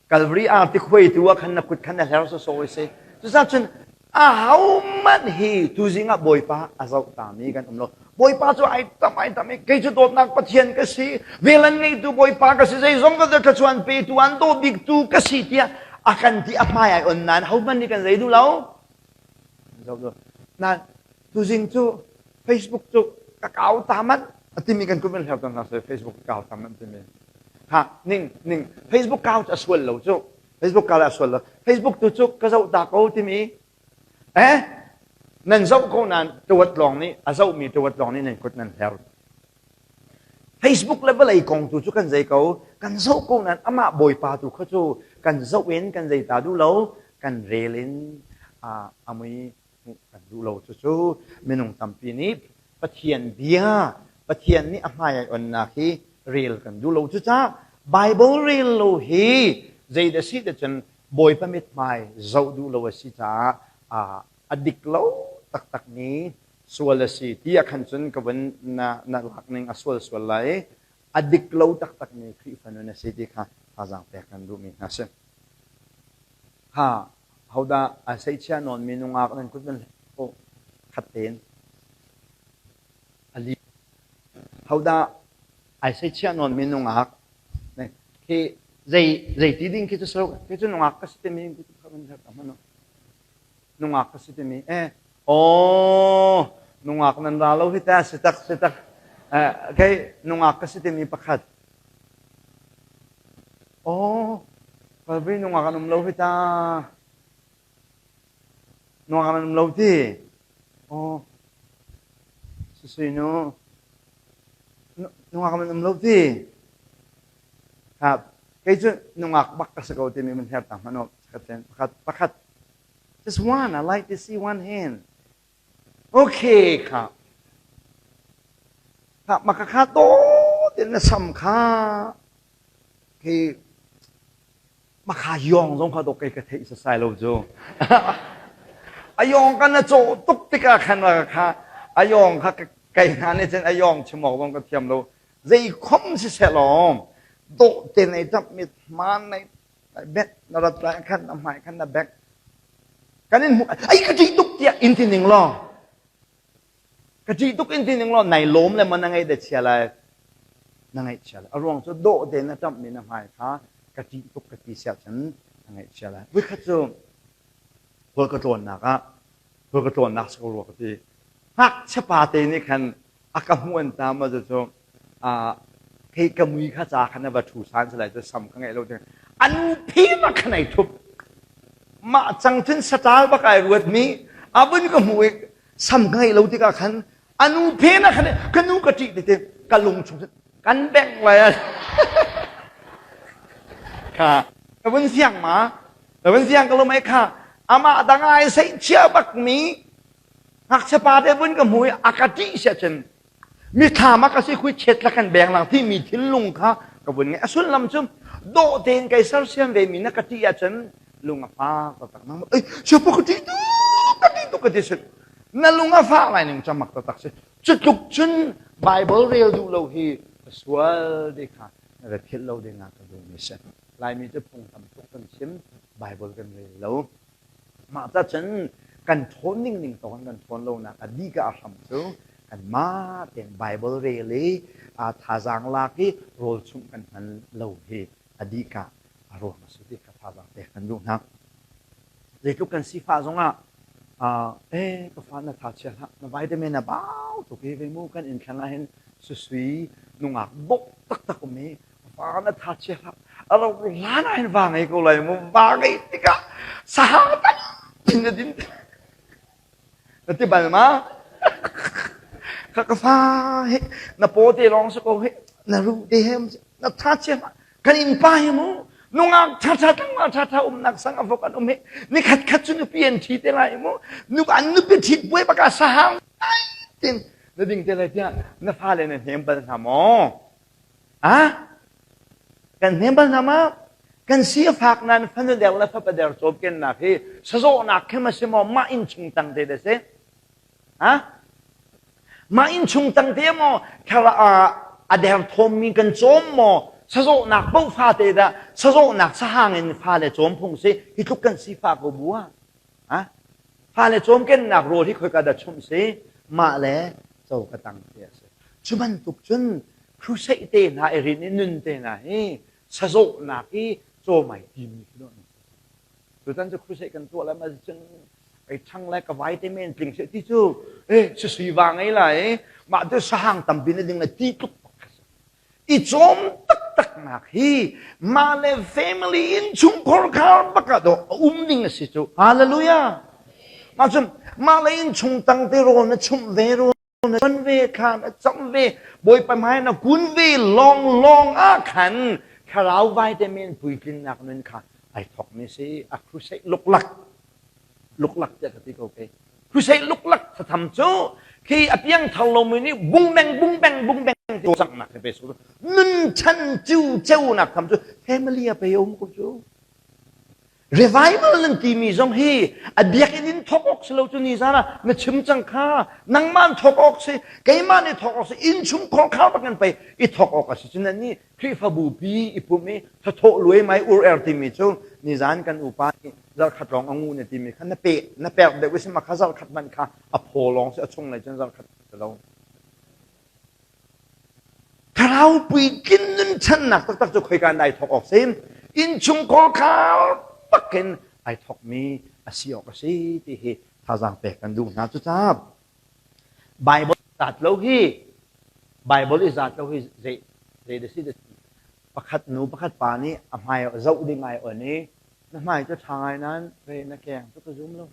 Calvary arti khuaitu ah khan na kut khan na hler sawsawh i si. Cucaah cun ahohmanh hi tuzing ah Bawipa a zoh tami kan um lo. Bawipa cu ai tam ai tam i kei cu dawtnak Pathian ka si, vel an ngeitu Bawipa ka si, zeizong vialte thluachuah petu an daw biktu ka si tiah a kan ti a hmai ai on nain hohmanh nih kan zei duh lo. Zoh duh. Nain tuzing cu Facebook cu ka kau ta manh a timi kan kut van hler tawn hna seh Facebook ka kau ta manh timi. Ha ning ning Facebook kau cu a sual lo cu. Facebook kau a sual lo. Facebook tu cu ka zoh ta ko timi eh nan zoh ko nain tawat lawng nih a zohmi tawat lawng nih nan kut nan hler. Facebook le vawlei kong tu cu kan zei ko kan zoh ko nain amah Bawipa tu kha cu kan zoh in kan zei ta duh lo kan rel in a mui hmuh kan duh lo cucu minung tampi nih Pathian bia Pathian nih a hmai ai onnak hi rel kan duh lo cucaah Bible rel lo hi zeidah si ti cun Bawipa mithmai zoh duh lo a si caah a dik lo taktak mi sual a si ti ah khan cun ka vun na na lak ning a sual sual lai a dik lo taktak mi Khrihfa nun a si ti kha thazaang pek kan duhmi hna si. Ha hodah a seichia nawn mi nungak nan kut nan hleh khat tein ali hodah ai seichia nawn mi nungak khi zei zei ti ding khi cu so khi cu nungak ka si timi nungak ka si timi eh oh nungak nan ra lo hi ta si tak si tak eh kei nungak ka si timi pakhat oh Calvary nungak an um lo hi ta nungak an um lo ti oh Susui nu nungak an um lo ti ha kei cu nungak bak ka si ko timi mun her ta hmanh pakhat pakhat just one I like to see one hand okay kha kha maka kha to tin na sam kha khi makha yong zong kha to kei ka theih sasai lo cu a yong kan na cawh tuk tikah khan kha a yong kha kai hna nih cun a yong chim awk zong ka thiam lo zei khom si seh law dawh te nei tap mit hmaan nei bet na rat lai khan na hmai khan na bek kan in hmuh ai ka ṭih tuk tiah in ti ning law ka ṭih tuk in ti ning law nai lawm le maw na ngaih da chia lai na ngaih chia lai a ruang cu dawh te na ṭamh mi na hmai kha ka ṭih tuk ka ti siah cun na ngaih chia lai voikhat cu khual ka tlawnnak ah khual ka tlawnnak si ko rua ka ti ngakchia pa te nih khan a ka hmuh an ta ma cu kei ka mui kha ca khan a va ṭhu san salai cu sam ka ngeih lo ding an phi ma khan ai thup mah cang cun satal bak ai ruat mi a vun ka hmu i sam ka ngeih lo tikah khan anu phe na khan ka nu ka ṭih tete ka lung chung kan bengh lai kha ka vun siang ma ka vun siang ka lum ai kha amah dang ai sei chia bak mi Ngakchia pa te vun ka hmu i a ka ṭih siah cun mithlam ah ka si khui chet la kan beng lang timi thinlung kha ka vun ngeih. A sullam cu dawh tein kai sersiam ve mi na ka ṭih ahcun lung a fak taktak. Nang ei siapa ka ṭih tuk ka ṭih tuk ka ti sin. Na lung a fah lai ning camak taktak si. Cu tluk cun Bible rel duh lo hi a sual ti kha na ra philh lo ding ah ka duhmi si. Laimi cu phung tam tuk kan chim, Bible kan rel lo. Mah ca cun kan ṭhawn ning ning tawk in kan ṭhawn lonak a dika a hram cu kanmah tein Bible rel i thazaang lak i rawl chumh kan hman lo hi a dika a ruang a si ti kha thazaang pek kan duh hna. Zeitluk kan sifah zongah eh ka fa na tha chia hlah na vitamin a bau tuk hi ve mu kan inn thlang ah hin susui nungak bok taktak um i Va na tha chia hlah. A ro hlan ah hin va ngei ko lai mu. Va ngei tikah sahang tampi na din. Na ti bal ma? Ka ka fa he na paw te lawng si ko he na ru te he na tha chia hlah. Kan inn pa hi mu nungak tha tha tlangval tha tha umnak sang a vok an um he ni khat khat cu nupi an thi te lai mu nu an nupi thit buai baka sahang tin na ding te lai tiah na fale na hnem bal hna maw Ah, kan hnem bal hna ma? Kan si a fak nain fanu der le fapa der cawmkennak hi sazawhnak khem a si maw mah innchung tang te da si? Ha? Mah innchung tang te maw thara a der thawmmi kan cawm maw sazawhnak paoh fate dah sazawhnak sahang in fale cawm phung si hi tluk kan sifah ko bu ah. Ha? Fale cawmkennak rawl hi khoika dah chumh si? Mah le co ka tang te a si. Cu bantuk cun crusade te hna i rin i nun te hna hi sazawhnak i cawmai timi khi dawh an si. Tutan cu crusade kan tuah lai ma cun ei ṭhang le ka vai te men tling seh ti cu eh sisui va ngei lai mah cu sahang tampi na ding le ti tluk i cawm taktak nak hi mah le family in chungkhar khar bak ah dawh a um ding a si cu hallelujah mah cun mah le in chung tang te rawl na chumh ve rawl na tuan ve kha na cam ve bawipa hmai na kun ve lawng lawng ah khan thlarau vitamin puitlinnak nun kha ai thok mi si a crusade luklak luklak tiah ka ti ko ke crusade luklak thatham cu khi a piang thar lomi nih bung beng bung beng bung beng ti cangnak he pe su nun chan cu ceunak tham cu family a pe um ko cu Revival nan timi zong hi a biakinn in thawk awk si lo cu ni zan ah na chim cang kha nangmah thawk awk si keimah nih thawk awk si innchung khorkhar bak nan pei i thawk awk a si cu nan nih Khrihfabu pi i pumh i thathawh luai mai ur er timi cu nizan kan upa nih zarkhat lawng a ngu na timi kha na pe na pek deuh i si ma kha zarkhat hmanh kha a phaw lawng si a chung lei cun zarkhat si lo. Thlarau puitlin nunchannak taktak cu khoika in ai thawk awk si? Innchungkhar khar bakin ai thawkmi a si awk a si ti hi thazaang pek kan duh hna. Cucaah Bible zat lo hi Bible i zat lo hi zei zei da si da si pakhat nu pakhat pa nih a hmai zoh ding ai on i Na hmai cu ṭha ngai nain ve na keng cu ka zum lo.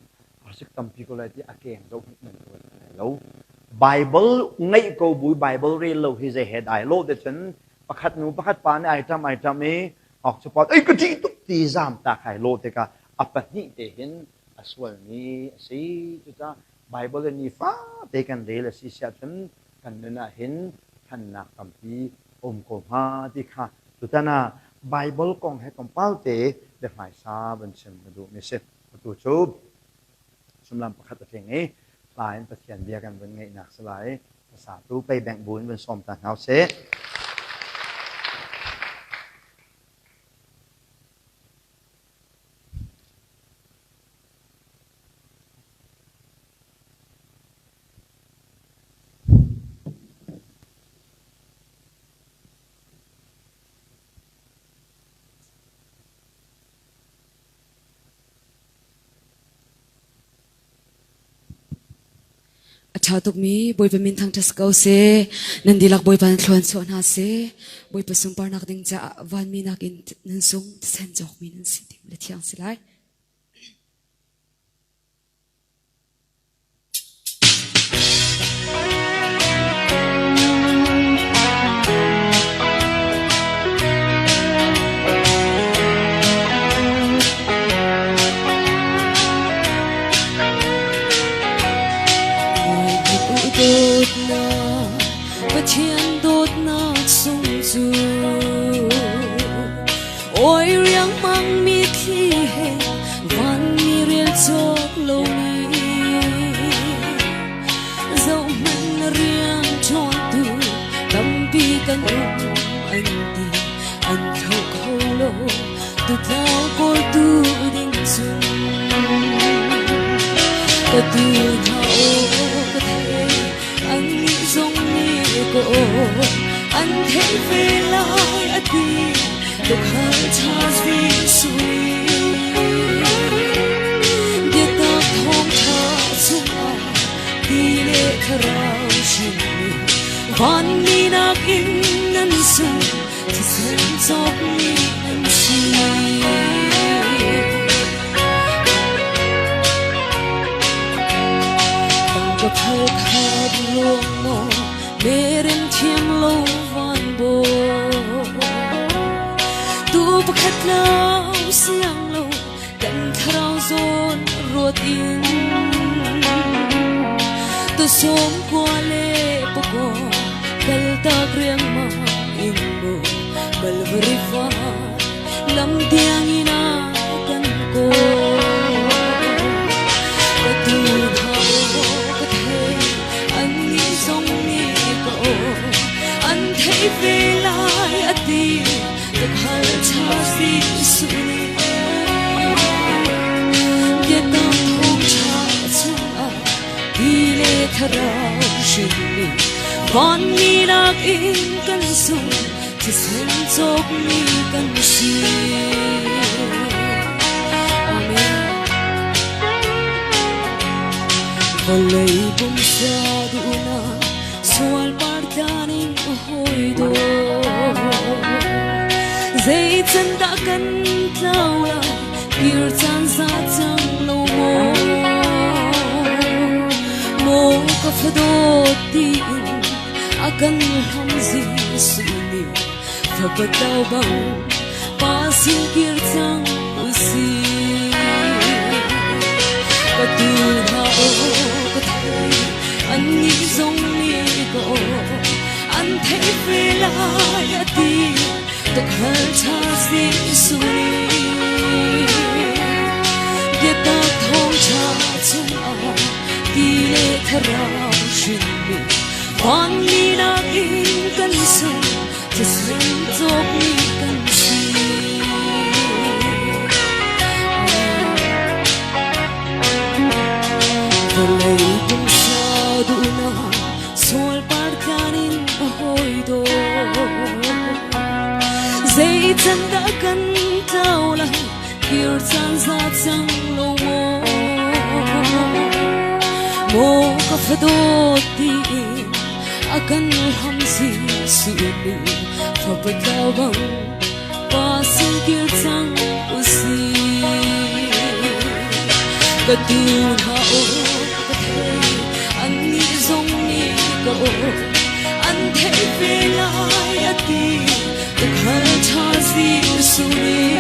Arsik tampi ko lai ti a keng zoh hmanh nan tuan lai lo. Bible ngeih ko bu Bible rel lo hi zei he dai lo te cun pakhat nu pakhat pa nih ai ṭam ai ṭam i awk cu pot ei ka ṭih tuk ti zam ta khai lo tikah a pahnih te hin a sualmi a si. Cucaah Bible in nifa te kan rel a si siah cun kan nun ah hin thannak tampi um ko hnga ti kha tutan ah Bible kong he tlawmpal te biahmaisa van chim ka duhmi si. Atu cu sumlam pakhat a tling i hla in Pathian bia kan vun ngeihnak si lai. Hmasatu pei bengh bu in vun sawm ta hna usih. A ṭha tukmi Bawipa min thangṭhat si ko seh. Nan dihlak Bawipa nan thluan chuah hna seh. Bawipa sunparnak ding caah vanmi nakin nan sung thisen cawkmi nan si ti le thiang si lai. Dawtnak Pathian dawtnak sung cu Oi riangmang mitthli he vanmi rel cawk lomi zohhmanh na rian ṭhawntu tampi kan um an ti an thlo kho lo tutlau kawltu ding cun ka tu hna aw ka thei annih zong nih ka aw an theih ve lai a ti tuukhal ṭha Jesuh biatak thawngṭha chungah ti le thlarau hrinmi vanmi nakin nan sung thisen cawkmi nan si. Tangka phal khat ruang maw merem thiam lo van bo tu pakhat lo siang lo kan thlarau zawn ruat in tu som kwa le pako kal tak riangmang in bu Calvary far. lam tiangin a kan kawl. Ka tu hna aw ka thei, annih zong nih ka aw an theih ve lai a ti. Tuukhal ṭha Jesuh nih biatak thawngṭha chungah ti le thlarau hrinmi vanmi nakin kan sung thisen cawkmi kan si. Amen. Vawlei pumsa duhnak sual partlan in hawi daw zei can dah kan tlau lai kir caan za cang lo maw maw ka fadawt tiin a kan hlam Jesuh nih fapa tlau bang pa sin kir cang usih ka tu hna aw ka thei annih zong nih ka aw an theih ve lai a ti tuukhal ṭha Jesuh nih biatak thawngṭha chungah ti le thlarau hrinmi vanmi nakin kan sung thisen cawkmi kan si. Vawlei pumsa duhnak sual partlan in a hawi daw zei can dah kan tlau lai kir caan za cang lo maw maw ka fadawt tiin a kan hlam Jesuh nih fapa tlau bang pa sin kir cang usih ka tu hna aw ka thei annih zong nih ka aw an theih ve lai a ti tuukhal ṭha Jesuh nih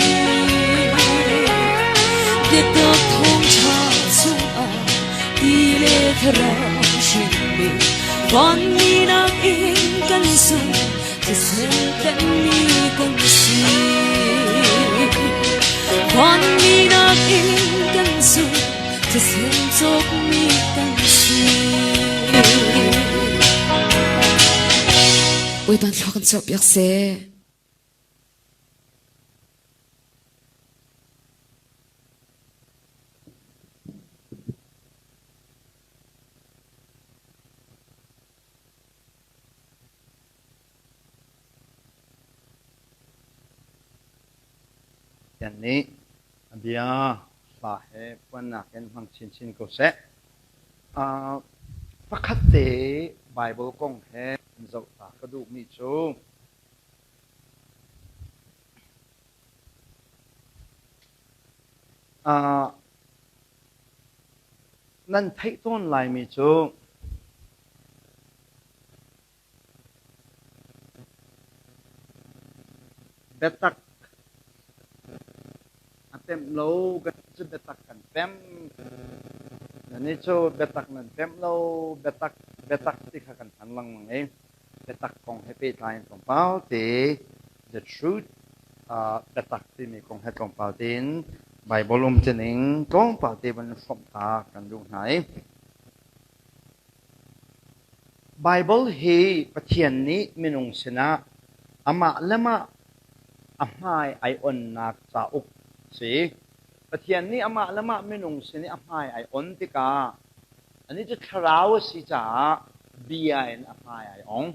biatak thawngṭha chungah ti le thlarau hrinmi vanmi nakin kan sung thisen tlenmi kan si. Vanmi nakin kan sung thisen cawkmi kan si. Bawipa thlua kan chuahpiak seh. Pathian nih a bia hla he puannak in hmang chinchin ko seh. Pakhat te Bible kong he zoh ta ka duhmi cu Nan theih tawn laimi cu biatak a pemh lo kan cu biatak kan pemh. Nannih cu biatak nan pemh lo, biatak biatak ti kha kan hman lengmang i biatak kong he pehtlai in tlawmpal te the truth biatak timi kong he tlawmpal tein Bible um tining tlawmpal te van hrawmh ta kan duh hna i Bible hi Pathian nih minung sinah amah le mah a hmai ai onnak cauk si. Pathian nih amah le mah minung sin i a hmai ai on tikah Anih cu thlarau a si caah bia in a hmai ai ong.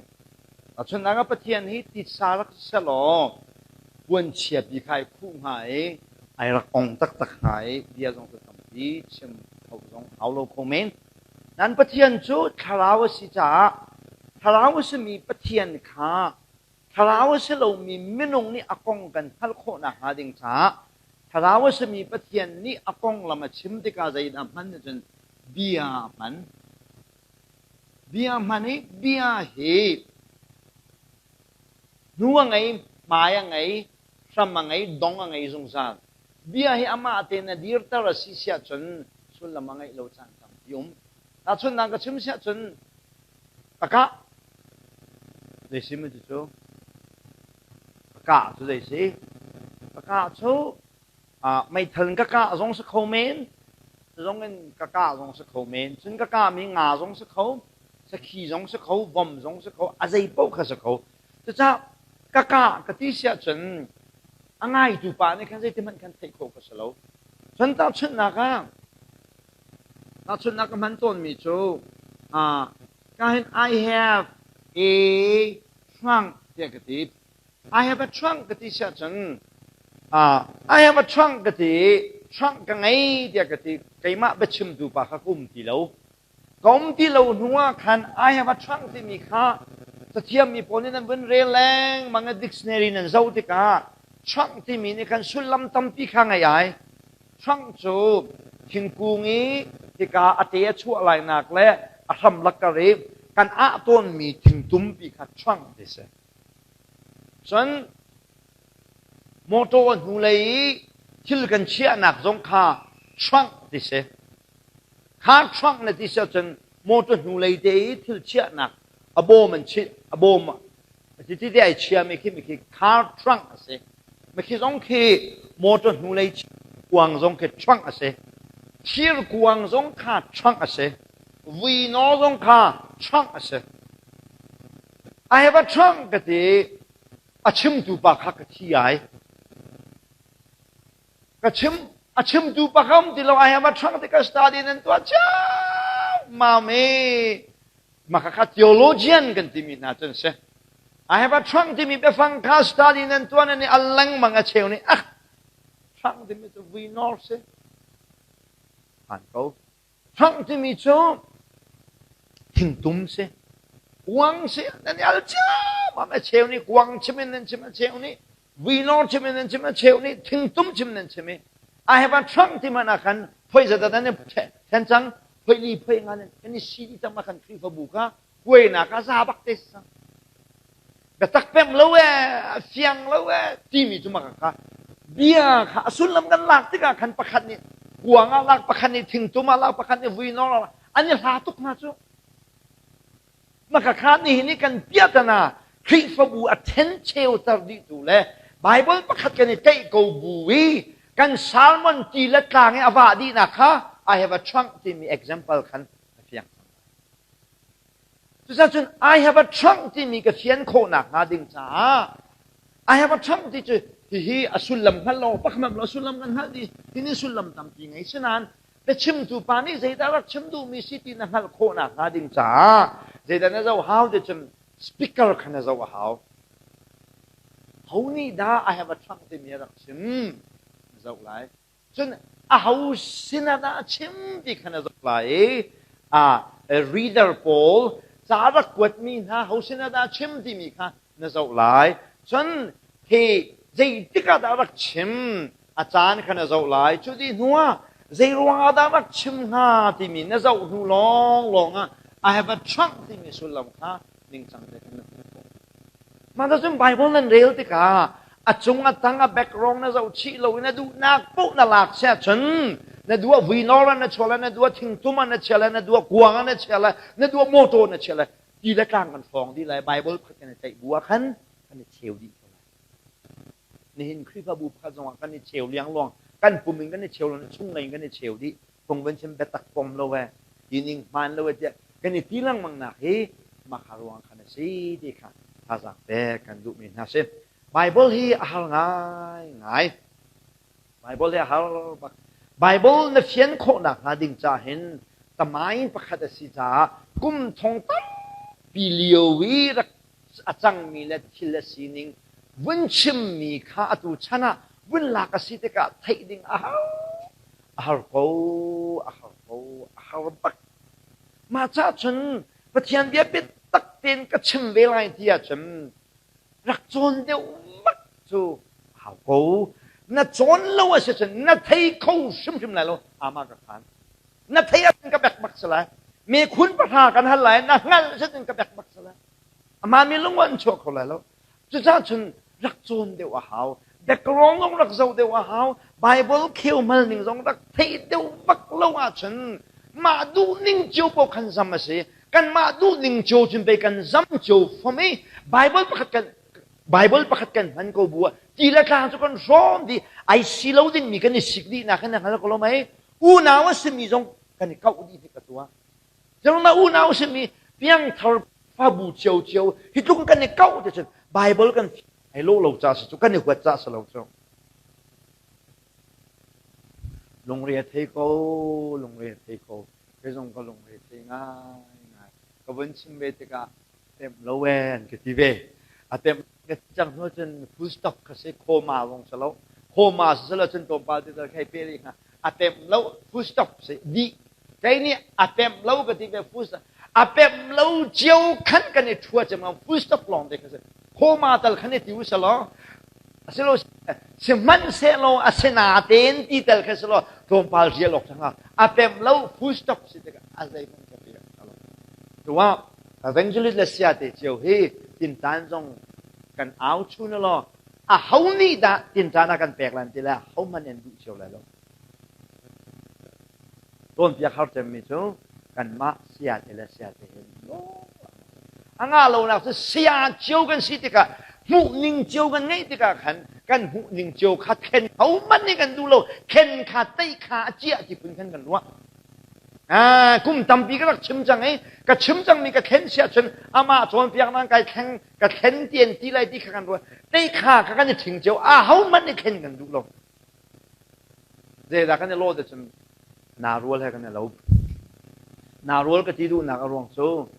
Tahchunhnak ah Pathian hi titsa rak si sehlaw puanchia pi kha ai khuh hnga i ai rak ong taktak hnga i bia zong cu tampi chim kho zong hau lo kho men. Nan Pathian cu thlarau a si caah thlarau a simi Pathian kha thlarau a si lomi minung nih a kong kan hngalh khawh nakhnga ding caah thlarau a simi Pathian nih a konglam a chim tikah zeidah hman ahcun bia a hman. Bia hman i bia hi hnu a ngei, hmai a ngei, hram a ngei, dong a ngei zungzal. Bia hi amah tein a dirter a si siah cun sullam a ngeih lo caan tampi um. Tahchunhnak ka chim siah cun ka kah zei si mu cu ka kah cu zei si? Ka kah cu meithal in ka kah zong si kho men, zong in ka kah zong si kho men, cun ka kahmi nga zong si kho, sakhi zong si kho, vom zong si kho, a zei paoh kha si kho. Cucaah ka kah ka ti si ahcun a ngaitu pa nih khan zeiti hmanh khan theih khawh ka si lo. Cun tahchunhnak ah, tahchunhnak ka hman tawnmi cu, ka hin I have a trunk tiah ka ti. I have a trunk ka ti si ahcun, I have a trunk ka ti, trunk ka ngei tiah ka ti, keimah biachimtu pa kha ka um ti lo. Ka um ti lo hnu ah khan I have a trunk timi kha cathiammi pawl nih nan vun rel lengmang i dictionary nan zoh tikah trunk timi nih khan sullam tampi kha ngei ai. Trunk cu thingkung i hika a te a chuah lainak le a hram lakkar i kan ah tawnmi thingtumpi kha trunk ti si. Cun motor a hnulei i thil kan chiahnak zong kha trunk ti si. Car trunk na ti si ahcun motor hnulei te i thil chiahnak a bawm an chih a bawm ti ti ai chiami khi mikhi car trunk a si. Mikhi zong khi motor hnulei kuang zong khi trunk a si. Thir kuang zong kha trunk a si. Vuino zong kha trunk a si. I have a trunk ka ti a chimtu pa kha ka thi ai. Ka chim a chimtu pakam ti lo I have a trunk ti ka study nan tuah ciammam i maka kha theologian kan timi hna cun si. I have a trunk timi biafang kha study nan tuah nan i al lengmang a cheu nih ah trunk timi cu vui nor si. Hmaan ko. Trunk timi cu thingtum si. Kuang si nan i al ciammam a cheu nih kuang chim in nan chim a cheu nih Vuilawng chim in nan chim a cheu nih thingtum chim nan chim i I have a trunk ti man ah khan phoi zat nan i then cang phoi li phoi nga nan kan i si dih cang ma khan Khrihfabu kha kuainak ah za bak te sang biatak pem lo e a fiang lo e timi cu maka kha bia kha a sullam kan lak tikah khan pakhat nih kuang ah lak pakhat nih thingtum ah lak pakhat nih vuinawng ah lak an i hla tuk hna cu Makakha nihin i kan piahtana Khrihfabu a ṭhencheuter dihtu le Baibal pakhat kan i tlaih ko bu i kan sermon ti le tlang i a vah dihnak kha I have a trunk timi example khan a fiang cang lai. Cucaah I have a trunk timi ka fian khawhnak hnga ding caah I have a trunk ti cu hihi a sullam hngal lo pakhat lo sullam kan hngalh dih hi sullam tampi ngei sinain biachimtu pa nih zeidah rak chim duhmi si ti na hngalh khawh nakhnga ding caah zeidah na zoh hau ti cun speaker kha na zoh a hau. Ho nih dah I have a trunk timi a rak chim na zoh lai. Cun a ho sinah dah a chim ti kha na zoh lai i a reader pawl ca rak kuatmi hna ho sinah dah a chim timi kha na zoh lai. Cun hi zeitik ah dah rak chim a caan kha na zoh lai. Cu dih hnuah zei ruangah dah rak chim hnga timi na zoh hnu lawnglawng ah I have a trunk timi sullam kha ningcang te khan na hmuh khawh. Mah cun Bible nan rel tikah a cung a tang a background na zoh chih lo in a duhnak paoh na lak si ahcun na duah vuinor ah na chuah lai, na duah thingtum ah na chia lai, na duah kuang ah na chia lai, na duah motor na chia lai, ti le tlang kan hrawng dih lai. Bible pakhat kan i tlaih bu ah khan kan i cheu dih ko lai. Nihin Khrihfabu pakhat zongah kan i cheu liangluang, kan pum in kan i cheu lo, chunglei in kan i cheu dih. Phung van chim biatak pom lo e, tining hmaan lo e tiah kan i ti lengmang nak hi mah ruang khan a si ti kha thazaang pek kan duhmi hna si. Bible hi a har ngai ngai. Bible hi a har bak. Bible na fian khawhnak hnga ding ca hin tamain pakhat a si caah kum thong tampi lio i rak a cangmi le thil a sining vun chimmi kha atu chan ah vun lak a si tikah theih ding a har a har ko a har ko a har bak mah ca cun Pathian bia biatak tein ka chim ve lai ti ahcun rak cawn deuh bak cu hau ko na cawn lo a si cun na thei kho hrimhrim lai lo ama ka khan na thei ahcun ka bek bak si lai mekhun pahra kan hal lai na hngalh cun ka bek bak si lai ama mi lung an chuah kho lai lo cucaah cun rak cawn deuh a hau background zong rak zoh deuh a hau bible kheu mal ning zong rak theih deuh bak lo ahcun mah duh ning cio paoh khan zam a si kan mah duh ning cio cun pei kan zam cio fom i bible pakhat kan. Bible pakhat kan hman ko bu ah ti le tlang cu kan hrawm dih. Ai si lo dingmi kan i sik dih nak hin na hngal ko lo mei? Unau a simi zong kan i kauh dih hnik atu ah. Cun unau a simi piangthar fabu cio cio hi tluk kan i kauh te cun Bible kan ai lo lo ca si cu kan i huat ca si lo cu. Lungre a thei ko, lungre a thei ko. Kei zong ka lungre thei ngaingai. Ka vun chim ve tikah temh lo ee an ka ti ve. A temh ka cang hnu cun full stop kha si comma zong si lo. Comma si lo cun tlawmpal te tal khai pe rih hnga. A temh lo full stop si dih. Kei nih a pemh lo ka ti ve full stop. A pemh lo cio khan kan i ṭhua cem full stop lawng te kha si. Comma tal khan i ti u selaw asilo sihmanhsehlaw a sinatein ti tel kha selaw tlawmpal rial awk ṭha a pemh lo full stop si tikah a zeihmanh ka pe lo. Tuah evangelist le sia te cio hi tintan zong kan au chun law a ho nih dah tintan a kan pek lan ti le ho hmanh an duh cio lai lo. Cawnpiak har cemmi cu kanmah sayate le sayate he a ngah lonak cu saya cio kan si tikah hmuhning cio kan ngeih tikah khan kan hmuhning cio kha thlen hohmanh nih kan duh lo thlen kha teih kha a ciah ti phun khan kan ruah. Ah, kum tampi ka rak chim cang i ka chim cangmi ka thlen si ahcun amah cawnpiaknak kai thleng ka thlen ti an ti lai ti kha kan ruah. Teih kha kha kan i ṭhing cio a hohmanh nih thlen kan duh lo. Zeidah kan i lawh cun narual he kan i lo. Narual ka ti duhnak a ruang cu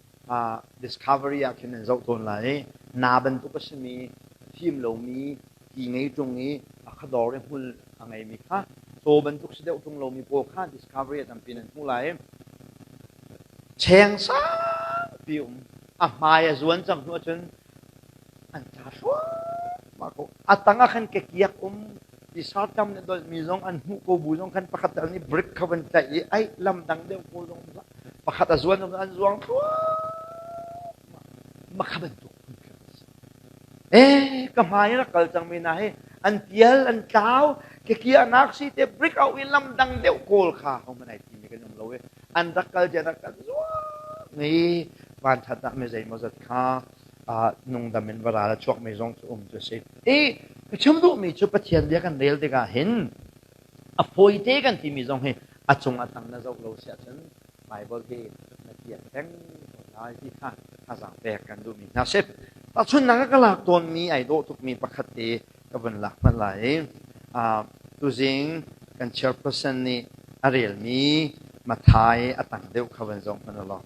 discovery ah khin an zoh tawn lai i na bantuk a simi fim lomi ti ngei ṭung i a khadawr i hmul a ngeimi kha caw bantuk si deuh ṭung lomi pawl kha discovery ah tampi nan hmuh lai. Cheng saupi um a hmai a zuan cang hnu ahcun an tla thluahmah ko. A tang ah khan kekiak um tisar tam nih dolhmi zong an hmuh ko bu zong khan pakhat tal nih brick kha van tlaih i ai lam dang deuh ko zong pakhat a zuan an zuang thluahmah makha bantuk phun khan a si. Eh ka hmai rak kal cangmi hna hi an tial an tlau kekiahnak si te brick au i lam dang deuh kawl kha ho man ai timi kan um lo i an rak kal cia rak kal zuang i van that ah mi zeimawzat kha nungdam in varal a chuakmi zong cu um cu a si. I ka chim duhmi cu Pathian bia kan rel tikah hin a fawite kan timi zong hi a cung a tang na zoh lo si ahcun Bible hi na tial peng ko lai ti kha thazaang pek kan duhmi hna si. Tahchunhnak ka lak tawnmi ai dawh tukmi pakhat te ka vun lak hmanh lai. Tuzing kan chairperson nih a relmi Mathai a tang deuh kha van zoh hmanh law.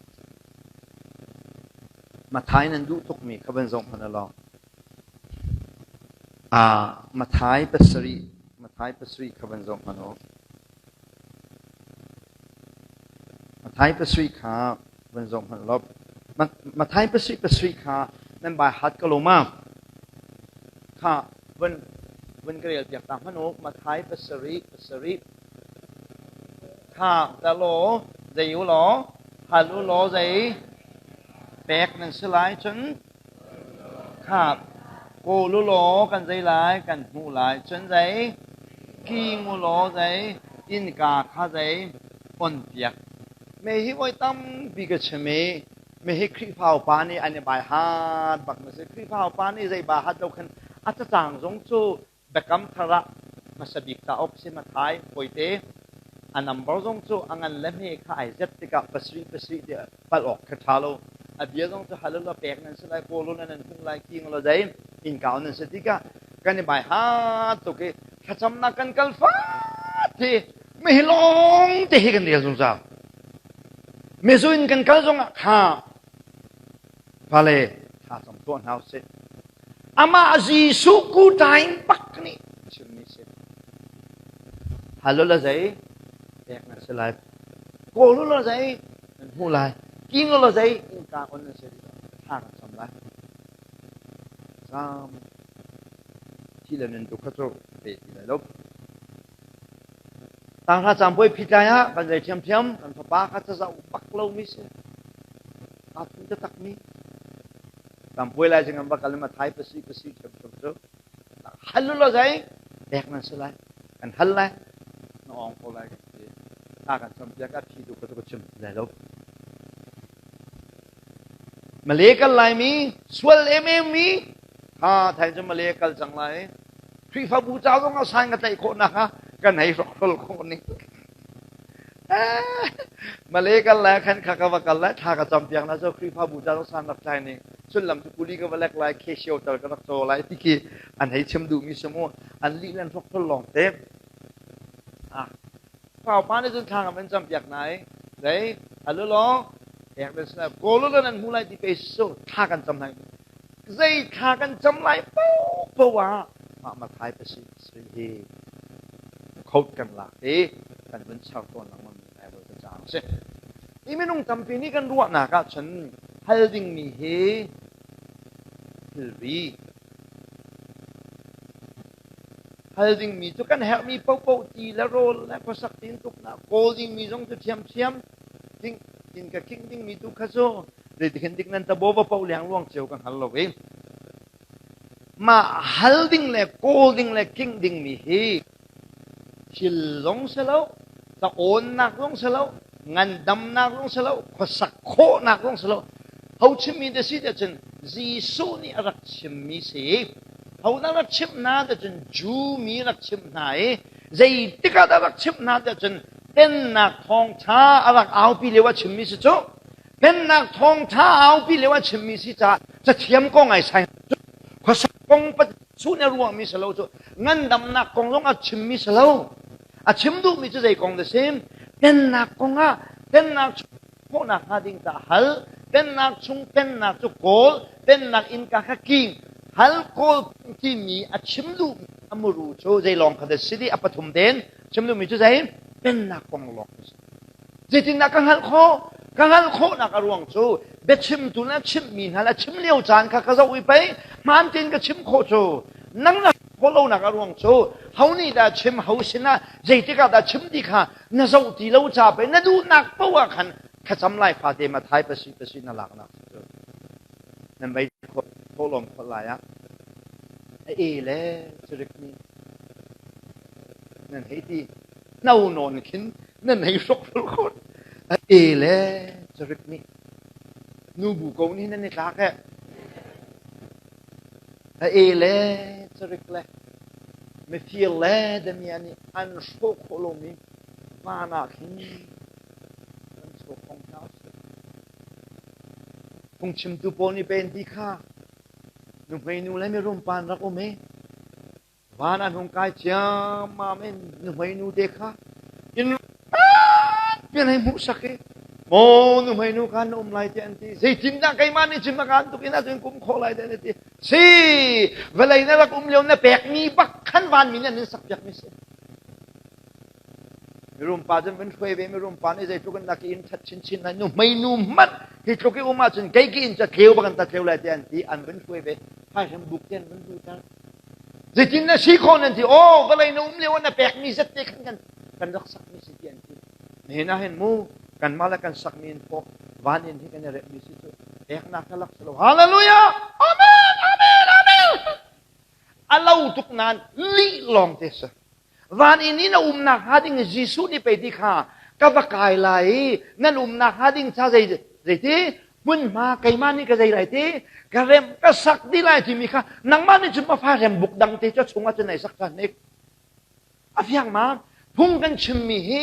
Mathai nan duh tukmi kha van zoh hmanh law. Mathai pasarih, Mathai pasarih kha van zoh hmanh u. Mathai pasarih kha van zoh hmanh law. Mathai pasarih pasarih kha nan bai hat ka lo ma? Kha van van ka rel piak ta hmanh u. Mathai pasarih pasarih Kha ta law zei u law hal u law zei pek nan si lai cun kha kawl u law kan zei lai kan hmuh lai cun zei king u law zei innka kha zei on piak me hi voi tampi ka chim i me hi Khrihfa upa nih an i bai hat bak na si Khrihfa upa nih zei ba hat lo khan a cacang zong cu Biakam Thar ah hmasa bik cauk si Matthai hawite a number zong cu a ngan le hme kha ai zet tikah pasarih pasarih ti palh awk kha ṭha lo. A bia zong cu hal law pek nan si lai, kawl nan nan hmuh lai, king law zei innka nan si tikah kan i bai hat tuk i thlacamnak kan kal fat hi mi lawng te hi kan rel zungzal. Mizu in kan kal zongah kha fale thla cam tuah hna usih. Amah Jesuh kuṭain bak nih chimmi si. Hal la zei pek na si lai. Kawl la zei nan hmuh lai. King la zei innka on na si thla kan sam lai. Sam thi le nun tu kha cu pe ti lai lo. Tanghra caampuai phitlai ah kan zei ṭhiamṭhiam kan fapa kha cazoh bak lomi si. Aa thu taktakmi. Caampuai lai cing an va kal i Mathai pasi pasi ṭhiamṭhiam cu hal u law zei pek nan si lai. Kan hal lai. Na awng ko lai kan ti. Ta kan campiak a phi tu kha cu ka chim ti lai lo. Malay kan Laimi sual emem mi. Ha thai cu Malay kal cang lai. Khrihfabu ca zong ah sign ka tlaih khawh nak ah kan hei hrokhol khawh ning. Malay kal lai khan kha ka va kal lai thla ka cam piak na cu Khrihfabu ca zong san rak tlai ning. Sullam cu kuli ka va lek lai casio tal ka rak caw lai ti khi an hei chim duhmi si mu. An lih le an hrokhol lawng te. Ah Pa nih cun thla ngam in campiak hna i zei alu law pek den sila kawl u nan hmu lai ti pe so thla kan cam lai zei thla kan cam lai po ah mah mathai pasi sui hi khoat kan lak i kan vun char tawn lengmang mi Bible ka caang si i minung tampi nih kan ruahnak ah cun hal dingmi hi thilri Hal dingmi cu kan herhmi paohpaoh ti le rawl le khuasak tintuknak kawl dingmi zong cu ṭhiamṭhiam ding in ka khing dingmi tu kha cu zeitikhin dik nan tabo va paoh liangluang cio ka hngal lo i mah hal ding le kawl ding le king dingmi hi thil zong si lo ca-awnnak zong si lo ngandamnak zong si lo khuasak khawhnak zong si lo ho chimmi te si cun Jesuh nih a rak chimmi si ho na rak chimh hna te cun Jew mi rak chimh hna i zeitik ah dah rak chimh hna te cun pennak thawngṭha a rak aupi lio a chimmi si cu pennak thawngṭha aupi lio a chimmi si caah cathiam kong ai sai khuasak kong Jesuh nih a ruahmi si lo cu ngandamnak kong zong a chimmi si lo. A chim duhmi cu zei kong dah si? Pennak kong ah pennak chung khawhnak hnga ding ca hal, pennak chung pennak cu kawl, pennak innka kha king. Hal kawl timi a chim duhmi a muru cu zei lawng kha dah si di a pathum den chim duhmi cu zei pennak kong lawng si. Zeitindah ka hngalh khawh? Ka hngalh khawhnak a ruang cu biachimtu le chimhmi hna le chim lio caan kha ka zoh i pei hmaan tein ka chim khawh cu nang na khawh lonak a ruang cu ho nih dah chim ho sinah zeitik ah dah chim ti kha na zoh ti lo ca pei na duhnak paoh ah khan thlacam lai fate ma thai pasi pasi na laknak cu nan vei thawhlawm khawh lai ah a e le curik nih nan hei ti no nawn khin nan hei hrok khut a e le carik nih nu bu ko nih nan i tlak eh a e le carik le mifir le damia nih an hrawh khawh lomi van ah khin an chuak khong hna usih phungchimtu pawl nih pen ti kha nuhmei nu le mirum pa an rak um i Van an hung kai ciammam in nuhmei nu te kha inn pian hei hmuhsak i maw nuhmei nu kha na um lai tiah an ti zeitindah keimah nih cun makan tuk in ahcun kum khawh lai tiah an ti si vawlei na rak um lio na pekmi bak khan vanmi nih an in sakpiakmi si Mirum pa cun van hruai ve mirum pa nih zeitluk in dah ka inn ṭhat chinchin lai nuhmei nu hmanh hi tluk i um ahcun kei ka inn cu tleu bak an ta tleu lai tiah an ti an van hruai ve phaihram buk te an van luhter zeitin na si khawh nan ti aw vawlei na um lio ah na pekmi zat te khan kan kan rak sakmi si ti an ti nihin ah hin mu kanmah le kan sakmi in pawh van in hi kan i remmi si cu peknak ka lak si lo hallelujah amen amen amen a lo tuk nain lih lawng te si Van inn i na umnak hnga ding Jesuh nih pei ti kha ka va kai lai i nan umnak hnga ding ca zei zeiti hmunhma keimah nih ka zei lai ti ka rem ka sak dih lai timi kha nangmah nih cun mafa rem buk dang te cu chungah cun nei sak ṭhan nik a fiang ma phung kan chimmi hi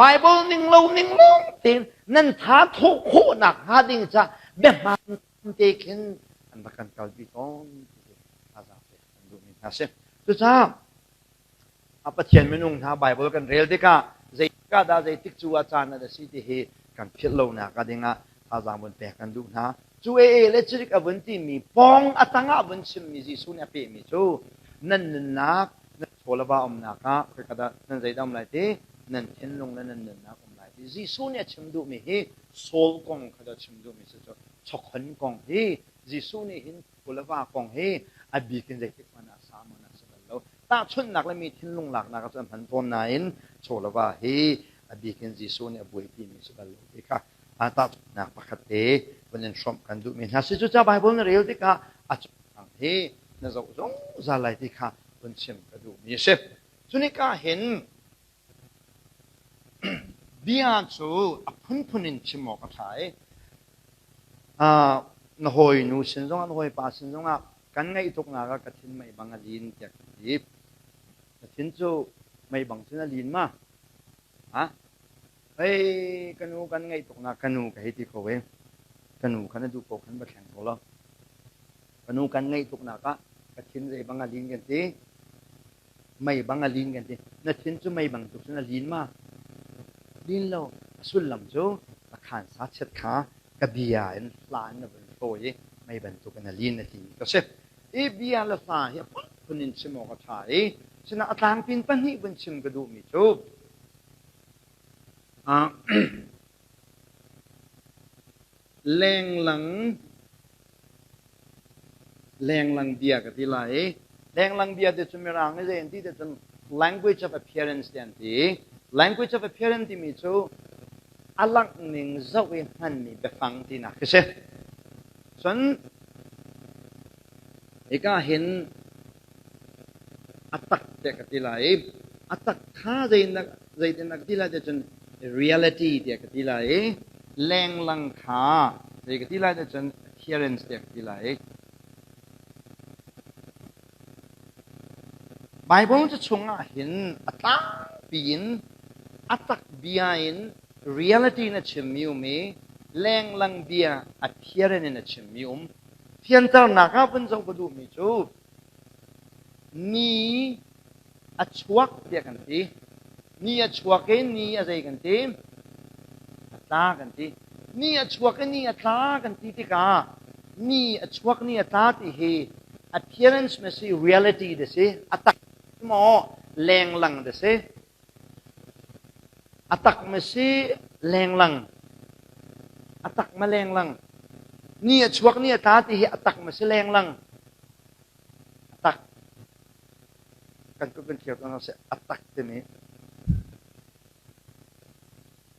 Bible ning lo ning lawng tein nan tha thawh khawhnak hnga ding ca biahmaan te khin an rak kan kalpi tawn ti thazaang pek kan duhmi hna si cucaah A Pathian minung hna Bible kan rel tikah zeitikah dah zeitik cu a caan a si ti hi kan philh lonak a dingah thazaang vun pek kan duh hna. Cu ee le cirik a vun timi pawng a tangah vun chimmi Jesuh nih a pehmi cu nan nunnak nan chaw le va umnak ah khoika dah nan zeidah um lai ti nan thinlung le nan nunnak um lai ti Jesuh nih a chim duhmi hi soul kong kha a chim duhmi si cu chawkhon kong hi Jesuh nih hin chaw le va kong hi a bik in zeitik hmanh ah sa man a si bal lo. Tahchunhnak le mi thinlung laknak ah cun a hman tawn nain chaw le va hi a bik in Jesuh nih a buaipimi si bal lo ti kha tahchunhnak pakhat te vun in hrawmh kan duhmi hna si. Cucaah Baibal na rel tikah a cungcang hi na zoh zungzal lai ti kha vun chim ka duhmi a si. Cunika hin bia cu a phunphun in chim awk a ṭha i na hawinu sin zongah na hawipa sin zongah. Kan ngaih tuknak ah ka thin mei bang a lin tiah ka ti. Ka thin cu mei bang cun a lin ma? Ha? Hei, ka nu kan ngaih tuknak ka nu ka hei ti ko e. Ka nu kha na duh ko khan va thleng ko law. Ka nu kan ngaih tuknak ah ka thin zei bang a lin kan ti. Mei bang a lin kan ti. Na thin cu mei bang tuk cun a lin ma? Lin lo. A sullam cu a khan sa chiat kha ka bia in hla in na vun hlawi i mei bantuk in a lin a timi ka si. I bia le hla hi a phunphun in chim awk a ṭha i sinah a tlangpin pahnih vun chim ka duhmi cu lenglang lenglang bia ka ti lai i lenglang bia ti cu mirang nih zei an ti ti cun language of appearance ti an ti. Language of appearance timi cu a langh ning zoh i hmanmi biafang tinak khi si. Cun hika hin a tak tiah ka ti lai i a tak kha zeitindah ka ti lai tiah cun reality tiah ka ti lai i lenglang kha zei ka ti lai tiah cun appearance tiah ka ti lai. Bible cu chungah hin a tlangpi in a tak bia in reality in a chimmi um i lenglang bia appearance in a chimmi um. Fianternak ah vun zoh ka duhmi cu ni a chuak tiah kan ti. Ni a chuak i ni a zei kan ti? A tla kan ti. Ni a chuak i ni a tla kan ti tikah ni a chuak ni a tla ti hi appearance ma si reality da si a tak maw lenglang da si a tak ma si lenglang a tak ma lenglang ni a chuak ni a tla ti hi a tak ma si lenglang a tak kan kut kan thlir ko seh a tak timi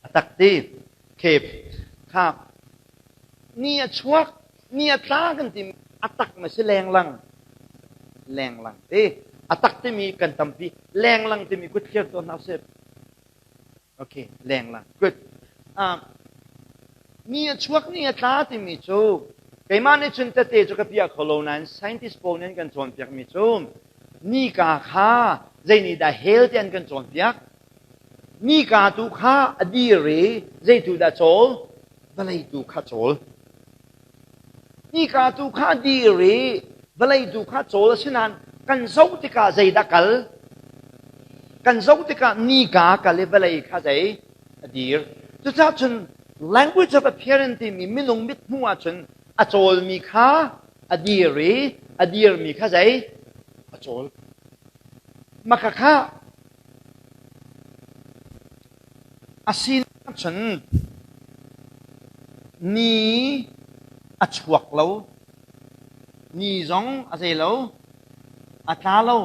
a tak ti khep kha ni a chuak ni a tla kan ti a tak ma si lenglang lenglang ti a tak timi kan tampi lenglang timi kut thlir to hna seh Okay, lenglang. Good. Ni a chuak ni a tla timi cu keimah nih cun tete cu ka piah kho lo nain scientist pawl nih an kan cawnpiakmi cu nika kha zei nih dah hell ti an kan cawnpiak nika tu kha a dir i zeitu dah cawl vawlei tu kha cawl Nika tu kha dir i vawlei tu kha cawl a si nain kan zoh tikah zeidah kal? Kan zoh tikah nika kal i vawlei kha zei a dir. Cucaah cun language of appearance timi minung mithmuh ahcun a cawlmi kha a dir i a dirmi kha zei a cawl. Maka kha A sinak cun ni a chuak lo, ni zong a zei lo, a tla lo.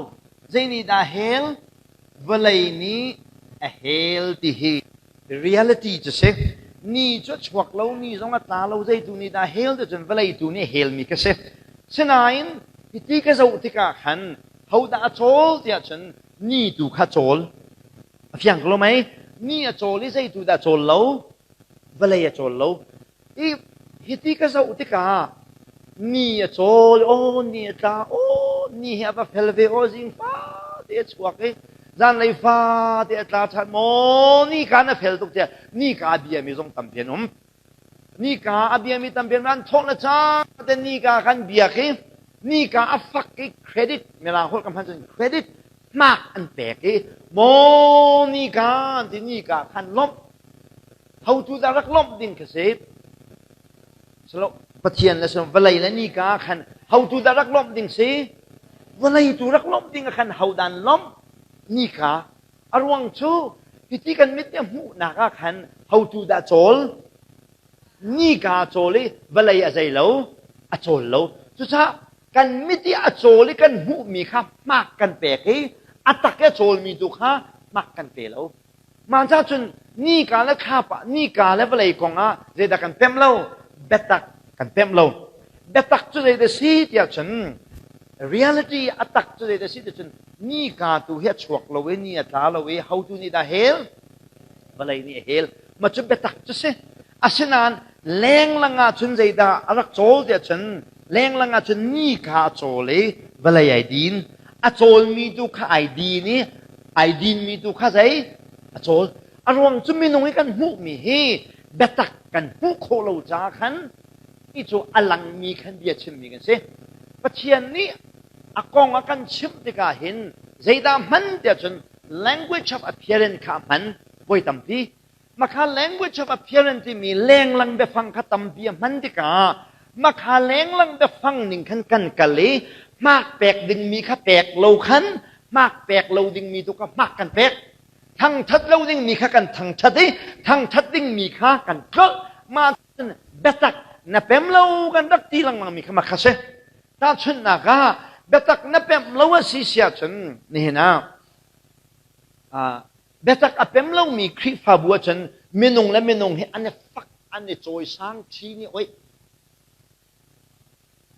Zei nih dah hel? Vawlei nih a hel ti hi reality cu si. Ni cu a chuak lo, ni zong a tla lo, zeitu nih dah hel ti cun vawlei tu nih helmi ka si. Sinain hiti ka zoh tikah khan hodah a cawl tiah cun ni tu kha cawl. A fiang ko lo mei? Ni a cawl i zeitu dah cawl lo? Vawlei a cawl lo. I hiti ka zoh tikah ni a cawl, aw ni a tla, aw ni hi a va fel ve, aw zing fate a chuak i zanlei fate a tla ṭhan maw ni ka na fel tuk tiah ni ka a biami zong tampi an um. Nika a biami tampi an thawh na ca te nika kan biak i nika a fak i credit mirang holh ka hman cun credit hmak an pek i maw nika an ti nika khan lawmh hotu dah rak lawmh ding ka si salo pathian le sun vawlei le nika khan hotu dah rak lawmh ding si vawlei tu rak lawmh ding khan hodan lawmh nika A ruang cu hiti kan mit nih a hmuhnak ah khan hotu dah cawl? Nika cawl i vawlei a zei lo, a cawl lo. Cucaah kan mit i a cawl i kan hmuhmi kha hmak kan pek i a tak i a cawlmi tu kha hmak kan pe lo. Mah ca cun nika le thlapa, nika le vawlei kong ah zeidah kan pemh lo? Biatak kan pemh lo. Biatak cu zeidah si tiah cun reality a tak cu zeidah si ti cun nika tu hi a chuak lo i ni a tla lo i hotu nih dah hel vawlei nih a hel ma cu biatak cu si asinain lenglang ah cun zeidah a rak cawl tiah cun Lenglang ah cun ni kha a cawl i vawlei ai din. A cawlmi tu kha ai din i ai dinmi tu kha zei? A cawl. A ruang cu minung i kan hmuhmi hi biatak kan hmuh khawh lo caah khan hi cu a langmi khan bia chimmi kan si. Pathian nih a kong a kan chimh tikah hin zeidah hman tiah cun language of appearance kha a hman voi tampi. Makha language of appearance timi lenglang biafang kha tampi a hman tikah makha lenglang biafang ning khan kan kal i hmak pek dingmi kha pek lo khan hmak pek lo dingmi tu kha hmak kan pek. Thangthat lo dingmi kha kan thangthat i thangthat dingmi kha kan tlolh. Mah biatak na pem lo kan rak ti lengmang mi kha makha si. Tahchunhnak ah biatak na pem lo a si si ahcun nihin ah biatak a pem lomi Khrihfabu ahcun minung le minung hi an i fak an i cawisang ṭhi ni oi.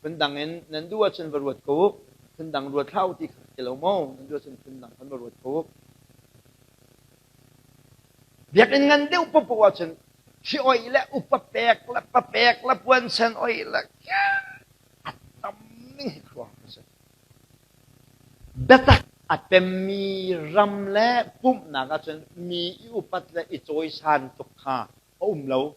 Phundang in nan duh ahcun va ruat ko u. Phundang ruat hlah u ti kha ti lo maw? Nan duh ahcun phundang khan va ruat ko u. Biakinn ngan deuh paohpaoh ahcun hri oih le upa pek le papek le puansen oih le a tam ning hi khuang a si. Biatak a pemmi ram le pumhnak ahcun mi i upat le i cawisan tuk kha a um lo.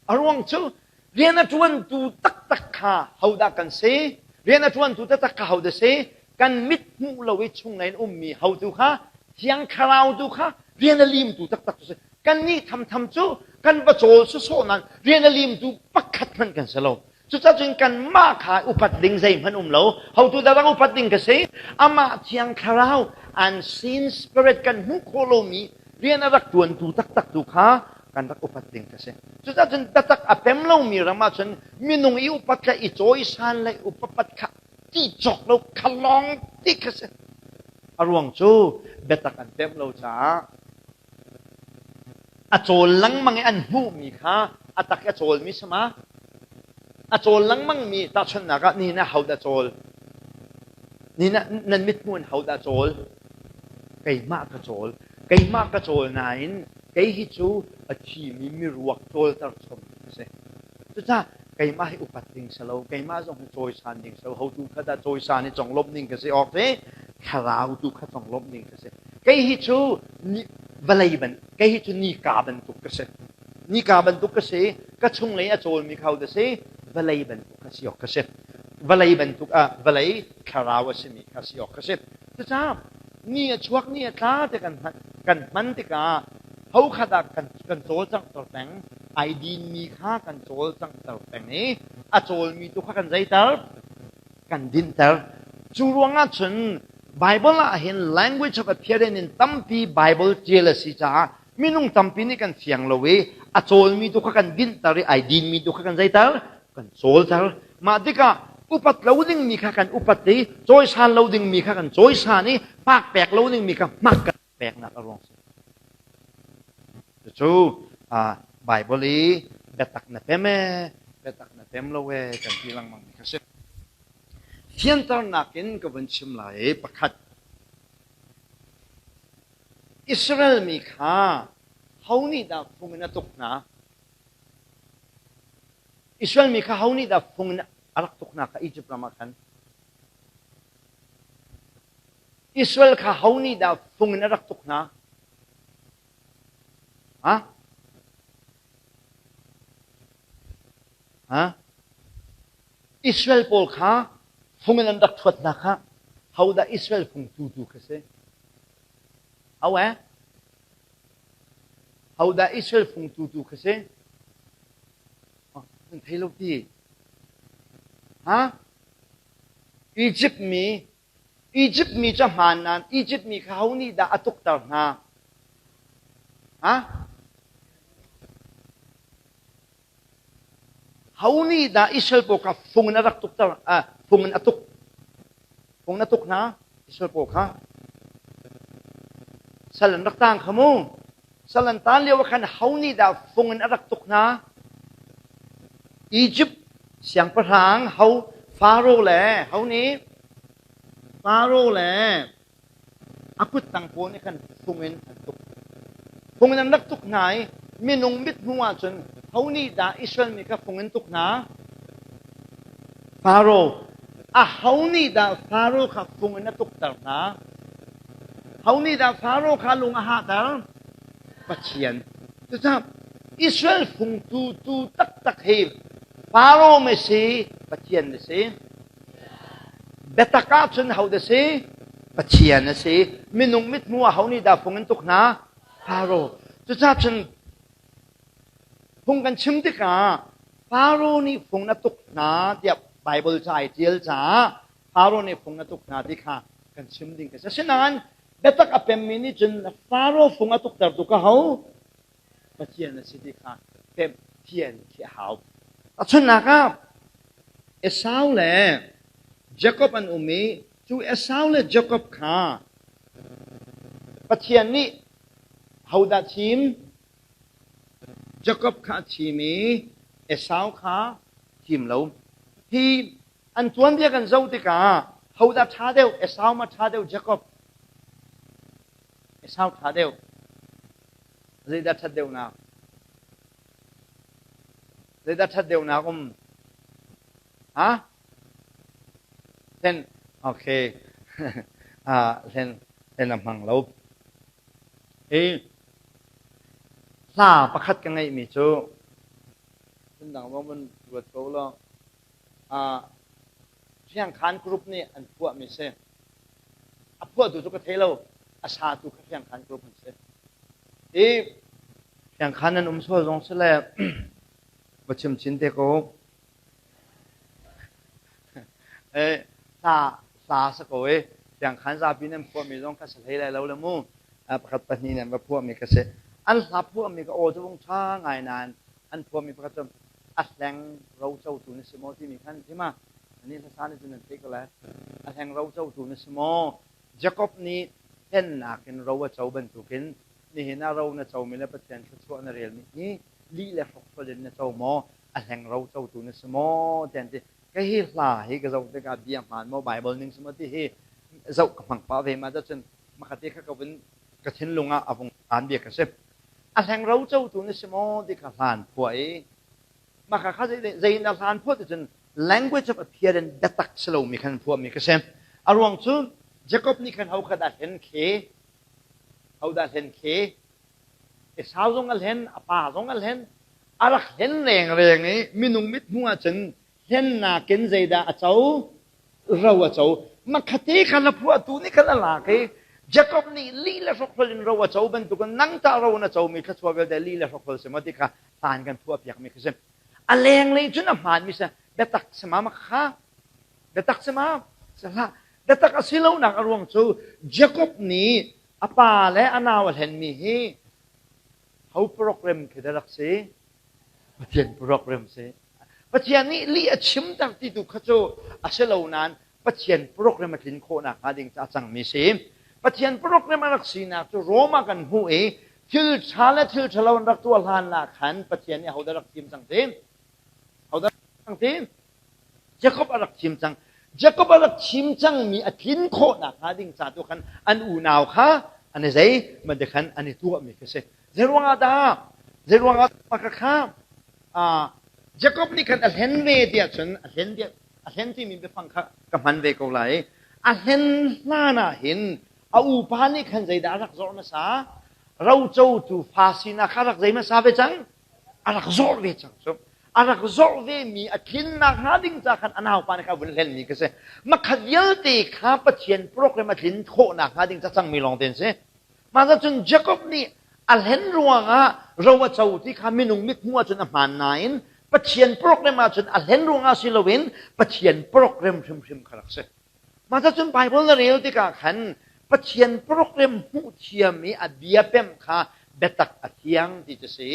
A ruang cu rian a ṭuantu taktak kha hodah kan si? Rian a ṭuantu taktak kha hodah si? Kan mit hmuh lo i chunglei in ummi hotu kha Thiang Thlarau tu kha rian a limtu taktak cu si. Kannih thamtham cu kan va cawl sawsawh nain rian a limtu pakhat hmanh kan si lo. Cucaah cun kanmah kha upat ding zeihmanh um lo. Hotu dah dang upat ding ka si? Amah Thiang Thlarau, unseen spirit kan hmuh khawh lomi rian a rak ṭuantu taktak tu kha kan rak upat ding ka si. Cucaah cun taktak a pem lomi ram ahcun minung i upat le i cawisan le upapat kha ti cawk lo kha lawng ti kha si. A ruang cu biatak an pemh lo caah A cawl lengmang i an hmuhmi kha a tak i a cawlmi si ma? A cawl lengmangmi tahchunhnak ah nihin ah hodah cawl? Nihin ah nan mithmuh in hodah cawl? Keimah ka cawl. Keimah ka cawl nain kei hi cu a thimi miruak cawlter chom ka si. Cucaah keimah hi upat ding si lo, keimah zong hi cawisan ding si lo, hotu kha dah cawisan i conglawmh ding ka si awk si, thlarau tu kha conglawmh ding ka si. Kei hi cu ni, vawlei ban, kei hi cu nika bantuk ka si. Nika bantuk ka si, ka chunglei a cawlmi kha da si, vawlei bantuk ka si awk ka si. Vawlei bantuk ah vawlei thlarau a simi kha si awk ka si. Cucaah ni a chuak ni a tla te kan hman, kan hman tikah ho khat ah kan, kan cawlcanghter peng ai dinmi kha kan cawlcanghter peng i a cawlmi tu kha kan zeiter kan dinter cu ruangah cun Bible ah hin language of appearance in tampi Bible tial a si caah minung tampi nih kan fiang lo i a cawlmi tu kha kan dinter i ai dinmi tu kha kan zeiter kan cawlter mah tikah upat lo dingmi kha kan upat i cawisan lo dingmi kha kan cawisan i hmak pek lo dingmi kha hmak kan peknak a ruang si. Cucu Bible i biatak na pem e, biatak na pem lo e kan ti lengmang mi kha si. Fianternak in ka vun chim lai i pakhat Israel mi kha ho nih dah fung in a tuk hna? Israel mi kha ho nih dah fung in a rak tuk hna kha Egypt ram ah khan? Israel kha ho nih dah fung in a rak tuk hna? Ha? Ha? Israel pawl kha fung in an rak thuat hna kha ho dah Israel fung tutu kha si? Ho eh? Ho dah Israel fung tutu kha si? Oh, nan thei lo ti. Ha? Egypt mi Egypt mi cu hmaan nain Egypt mi kha ho nih dah a tukter hna? Ha? Ho nih dah Israel pawl kha fung in a rak tukter ah fung in a tuk fung in a tuk hna Israel pawl kha sal an rak tang kha mu sal an tan lio ah khan ho nih dah fung in a rak tuk hna Egypt siangpahrang ho Faro le ho nih Faro le a kuttang pawl nih khan fung in an tuk. Fung in an rak tuk hna i minung mit hnu ahcun ho nih dah Israel mi kha fung in tuk hna? Faro. Aho nih dah Faro kha fung in a tukter hna? Ho nih dah Faro kha lung a hahter? Pathian. Cucaah Israel fungtu tu taktak hi Faro ma si, Pathian na si. Biatak ahcun ho dah si? Pathian a si. Minung mithmuh ah ho nih dah fung in tuk hna? Faro. Cucaah cun Phung kan chim tikah Faro nih fung na tuk hna tiah Baibal ca i ṭial caah Faro nih fung na tuk hna ti kha kan chim ding ka si. Asinain biatak a pemmi nih cun Faro fung a tuktertu ka ho? Pathian a si ti kha pemh thian khi a hau. Tahchunhnak ah Esau le Jakob an um i cu Esau le Jakob kha Pathian nih hodah thim? Jakob kha a thim i Esau kha thim lo. Hi an tuanbia kan zoh tikah hodah ṭha deuh? Esau ma ṭha deuh Jakob? Esau ṭha deuh. Zeidah ṭhat deuhnak? Zeidah ṭhat deuhnak um? Ha? Hlen, okay. ah, hlen, hlen a hmang lo. Hi hla pakhat ka ngeihmi cu phundang zong vun ruat ko law Hriangkhan group nih an phuahmi si. A phuahtu cu ka thei lo, a satu kha Hriangkhan group an si. Hi Hriangkhan nan um sual zong si le va chim chin te ko. Hla hla sa ko e. Hriangkhan zapi nan phuahmi zong ka si hlei lai lo le mu. Pakhat pahnih nan va phuahmi ka si. An hla phuahmi ka aw cu vung ṭha ngai nain an phuahmi pakhat cu a hleng rocotu na si maw timi khan ti ma. Ani hlasa nih cun nan theih ko lai. A hleng rocotu na si maw? Jakob nih hlennak in ro a co bantukin nihin ah ro na comi le Pathian thluachuah na relmi hi lih le hrokhrol in na co maw? A hleng rocotu na si maw? Tiah an ti. Ka hi hla hi ka zoh tikah bia hmaan maw Bible ning si maw ti hi zoh ka hmang pah ve ma cun makhat kha ka vun ka thinlung ah a vung aan bia ka si. A hleng rocotu na si maw ti kha hlan phuah i maka kha zei in a hlan phuah ti cun language of appearance biatak si lomi khan phuahmi ka si. A ruang cu Jacob nih khan ho kha dah hlen khi ho dah hlen khi Esau zong a hlen, a pa zong a hlen. A rak hlen rengreng i minung mithmuh ahcun hlennak in zeidah a co? Ro a co. Makhate kha na phuahtu nih khan a lak i Jakob nih lih le hrokhrol in ro a co bantukin nang tah ro na comi thluachuah vialte lih le hrokhrol si maw ti kha hlan kan phuahpiakmi khi si. A lenglei cun a hmaanmi si. Biatak si ma kha? Biatak si ma? Si hlah. Biatak a si lonak a ruang cu Jakob nih A pa le a nau a hlenmi hi ho program khi dah rak si? Pathian program si. Pathian nih lih a chimter ti tu kha cu a si lo nain Pathian program a tlin khawhnak hnga ding ca a cangmi si. Pathian program a rak sinak cu Rome ah kan hmuh i thil ṭha le thil ṭhalo an rak tuah hlan ah khan Pathian nih ahodah rak thim cang ti? Ahodah cang ti? Jakob a rak thim cang. Jakob a rak thim cangmi a tlin khawhnak hnga ding ca tu khan an unau kha an i zei man khan an i tuahmi khi si. Zeiruang ah dah? Zeiruang ah ka kha Jakob nih khan a hlen ve tiah cun a hlen tiah a hlen timi biafang kha ka hman ve ko lai. A hlen hlan ah hin a upa nih khan zeidah a rak zorh hmasa? Rocotu fa sinak kha rak zei hmasa ve cang? A rak zorh ve cang cu. A rak zorh vemi a tlinnak hnga ding ca khan a naupa nih kha a vun hlenmi ka si. Makhat vialte kha Pathian program a tlin khawhnak hnga ding ca cangmi lawng te an si. Mah cun Jakob nih a hlen ruangah ro a co ti kha minung mithmuh ahcun a hmaan nain Pathian program ahcun a hlen ruangah si loin Pathian program hrimhrim kha rak si. Mah cun Bible na rel tikah khan Pathian program hmuh thiam i a bia pemh kha biatak a thiang ti cu si.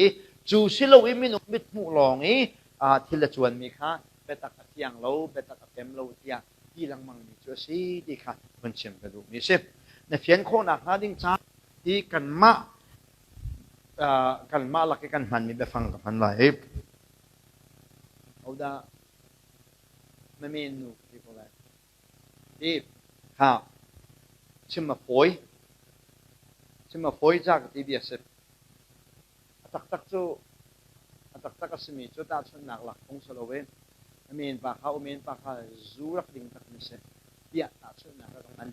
Cu si lo i minung mithmuh lawng i thil a cuanmi kha biatak a thiang lo, biatak a pem lo tiah ti lengmangmi cu a si ti kha vun chim ka duhmi a si. Na fian khawhnak hnga ding ca hi kanmah kanmah lak i kan hmanmi biafang ka hman lai. Hodah na men nu ka ti ko lai. Hi kha chim a fawi. Chim a fawi ca ka ti bia si. A taktak cu a taktak a simi cu tahchunhnak lak phung si lo i. Men pa kha umen pa kha zu rak ding tak mi si tiah tahchunhnak ah ka hman.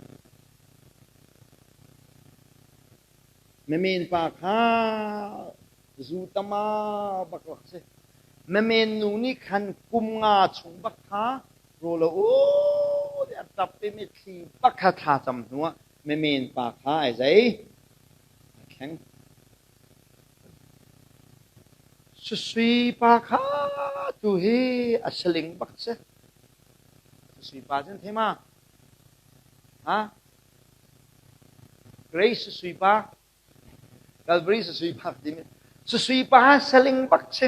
Men pa kha zu tama bak rak si. Men nu nih khan kum nga chung bak kha rawl a u tiah tap i mitthli bak kha thla cam hnuah men pa kha ai zei ai thleng. Susui pa kha tu hi a saling bak si. Susui pa cun thei ma? Ha? Grace susui pa, Calvary susui pa timi. Susui pa saling bak si.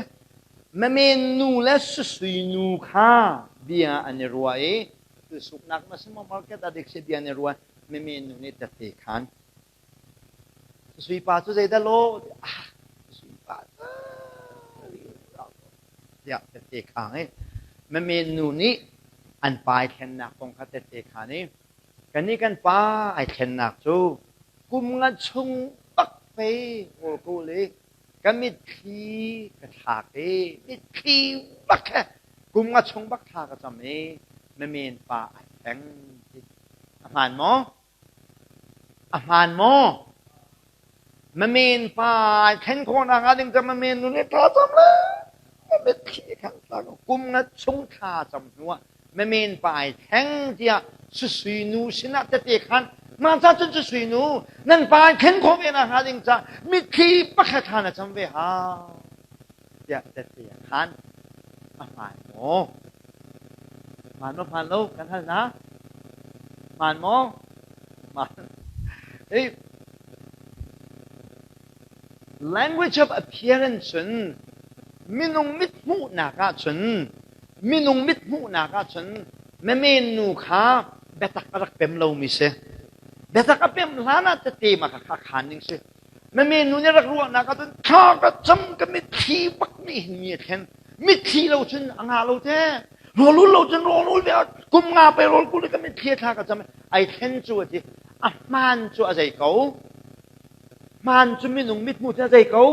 Mamen nu le susui nu kha bia an i ruah i tu suknak na si maw market ah dik si bia an i ruah mamen nu nih tette khan Sui pa cu zeidah law? Ah, sui pa cu tiah tette khang i mamen nu nih an pa ai thlennak kong kha tette khan i kannih kan pa ai thlennak cu kum nga chung bak pei rawl kawl i ka mitthli ka thlak i mitthli bak he kum nga chung bak thla ka cam i mamen pa ai thleng ti a hmaan maw? A hmaan maw? Mamen pa thlen khawhnak hnga ding ca mamen nu nih thla cam le mitthli khan tla ko. Kum nga chung thla cam hnuah mamen pa ai thleng tiah susui nu sinah tete khan mah ca cun susui nu nan pa ai thlen khawh ve nak hnga ding ca mitthli pakhat thla na cam ve hau tiah tete khan a hmaan maw? Hmaan maw hmaan lo kan hal hna. Hmaan maw? Hmaan. Hey, language of appearance cun minung mithmuhnak ahcun minung mithmuhnak ahcun memen nu kha biatak a rak pem lomi si. Biatak a pem hlan ah tete ma kha khan ding si. Memen nu nih rak ruahnak ahcun thla ka cam ka mitthli bak nih hin mi a thlen. Mitthli lo cun a ngah lo te. Rawlul lo cun rawlul ve kum nga pe rawl kul ka mitthli thla ka cam. Ai thlen cu a ti. A hmaan cu a zei ko. Hmaan cu minung mithmu cu a zei ko.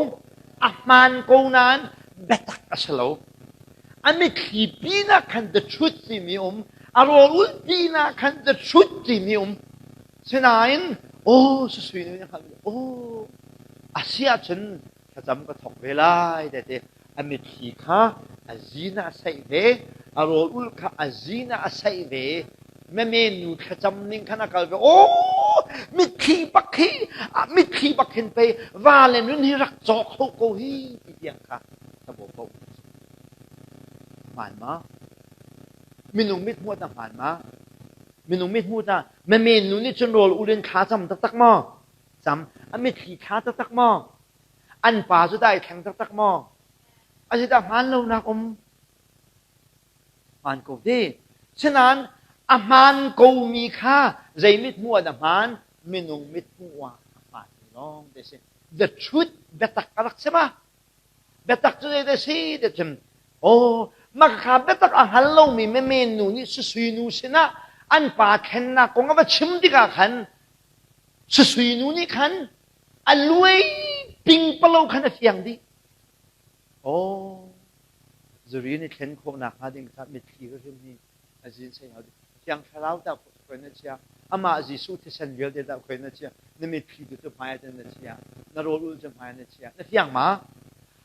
A hmaan ko nain biatak a si lo. A mitthli pinah khan the truth timi um. A rawlul pinah khan the truth timi um. Sinain aw susui nu nih aw a si ahcun thlacam ka thawk ve lai te ti a mitthli kha a zin ah a saih ve a rawl ul kha a zin ah a saih ve memen nu thlacam ning khan a kal ve aw mitthli bak hi mitthli bak hin pei va le nun hi rak cawk ho ko hi ti tiang kha tabo ko hmaan ma minung mit hmuat na hmaan ma Minung mithmuh ta memen nu nih cun rawl ul in thla cam taktak maw? Cam. A mitthli thla taktak maw? An pa cu dai thleng taktak maw? A si dah hmaan lonak um? Hmaan ko te. Sinain a hmaan komi kha zei mithmuh ah dah hmaan? Minung mithmuh ah a hmaan lawng te si. The truth biatak a rak si ma? Biatak cu zei dah si ti chim. Aw, makha biatak a hngal lomi memen nu nih susui nu sinah an pa thlennak kong a va chim tikah khan susui nu nih khan a luai pingpalo khan a fiang dih. Aw, zuri nih thlen khawhnak hnga ding kha mitthli hrim hi a zin sei hau Thiang Thlarau dah khoi na chia amah Jesuh thisen vialte dah khoi na chia na mitthli tu cu hmai ah na chia na rawl ul cu hmai na chia na fiang ma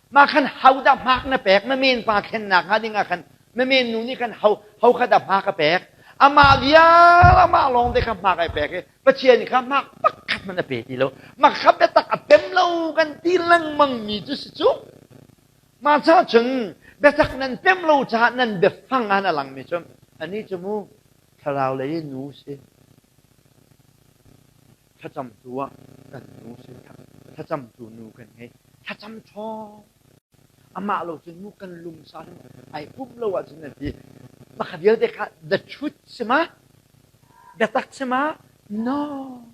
ma khan ho dah hmak na pek na men pa thlennak hnga ding ah khan na men nu nih khan ho ho kha dah hmak a pek amah vial amah lawng te kha hmak ai pek i Pathian kha hmak pakhat man a pe ti lo mak kha biatak a pem lo kan ti lengmang mi cu si cu Mah ca cun biatak nan pem lo caah nan biafang ah a langmi cu anih cu mu thlarau lei in nu si. Thlacamtu ah kan nu si. Thlacamtu nu kan ngei. Thlacam ṭhawng. Amah lo cun mu kan lungsa ai pum lo ahcun nan ti. Mah kha vialte kha the truth si ma? Biatak si ma? No.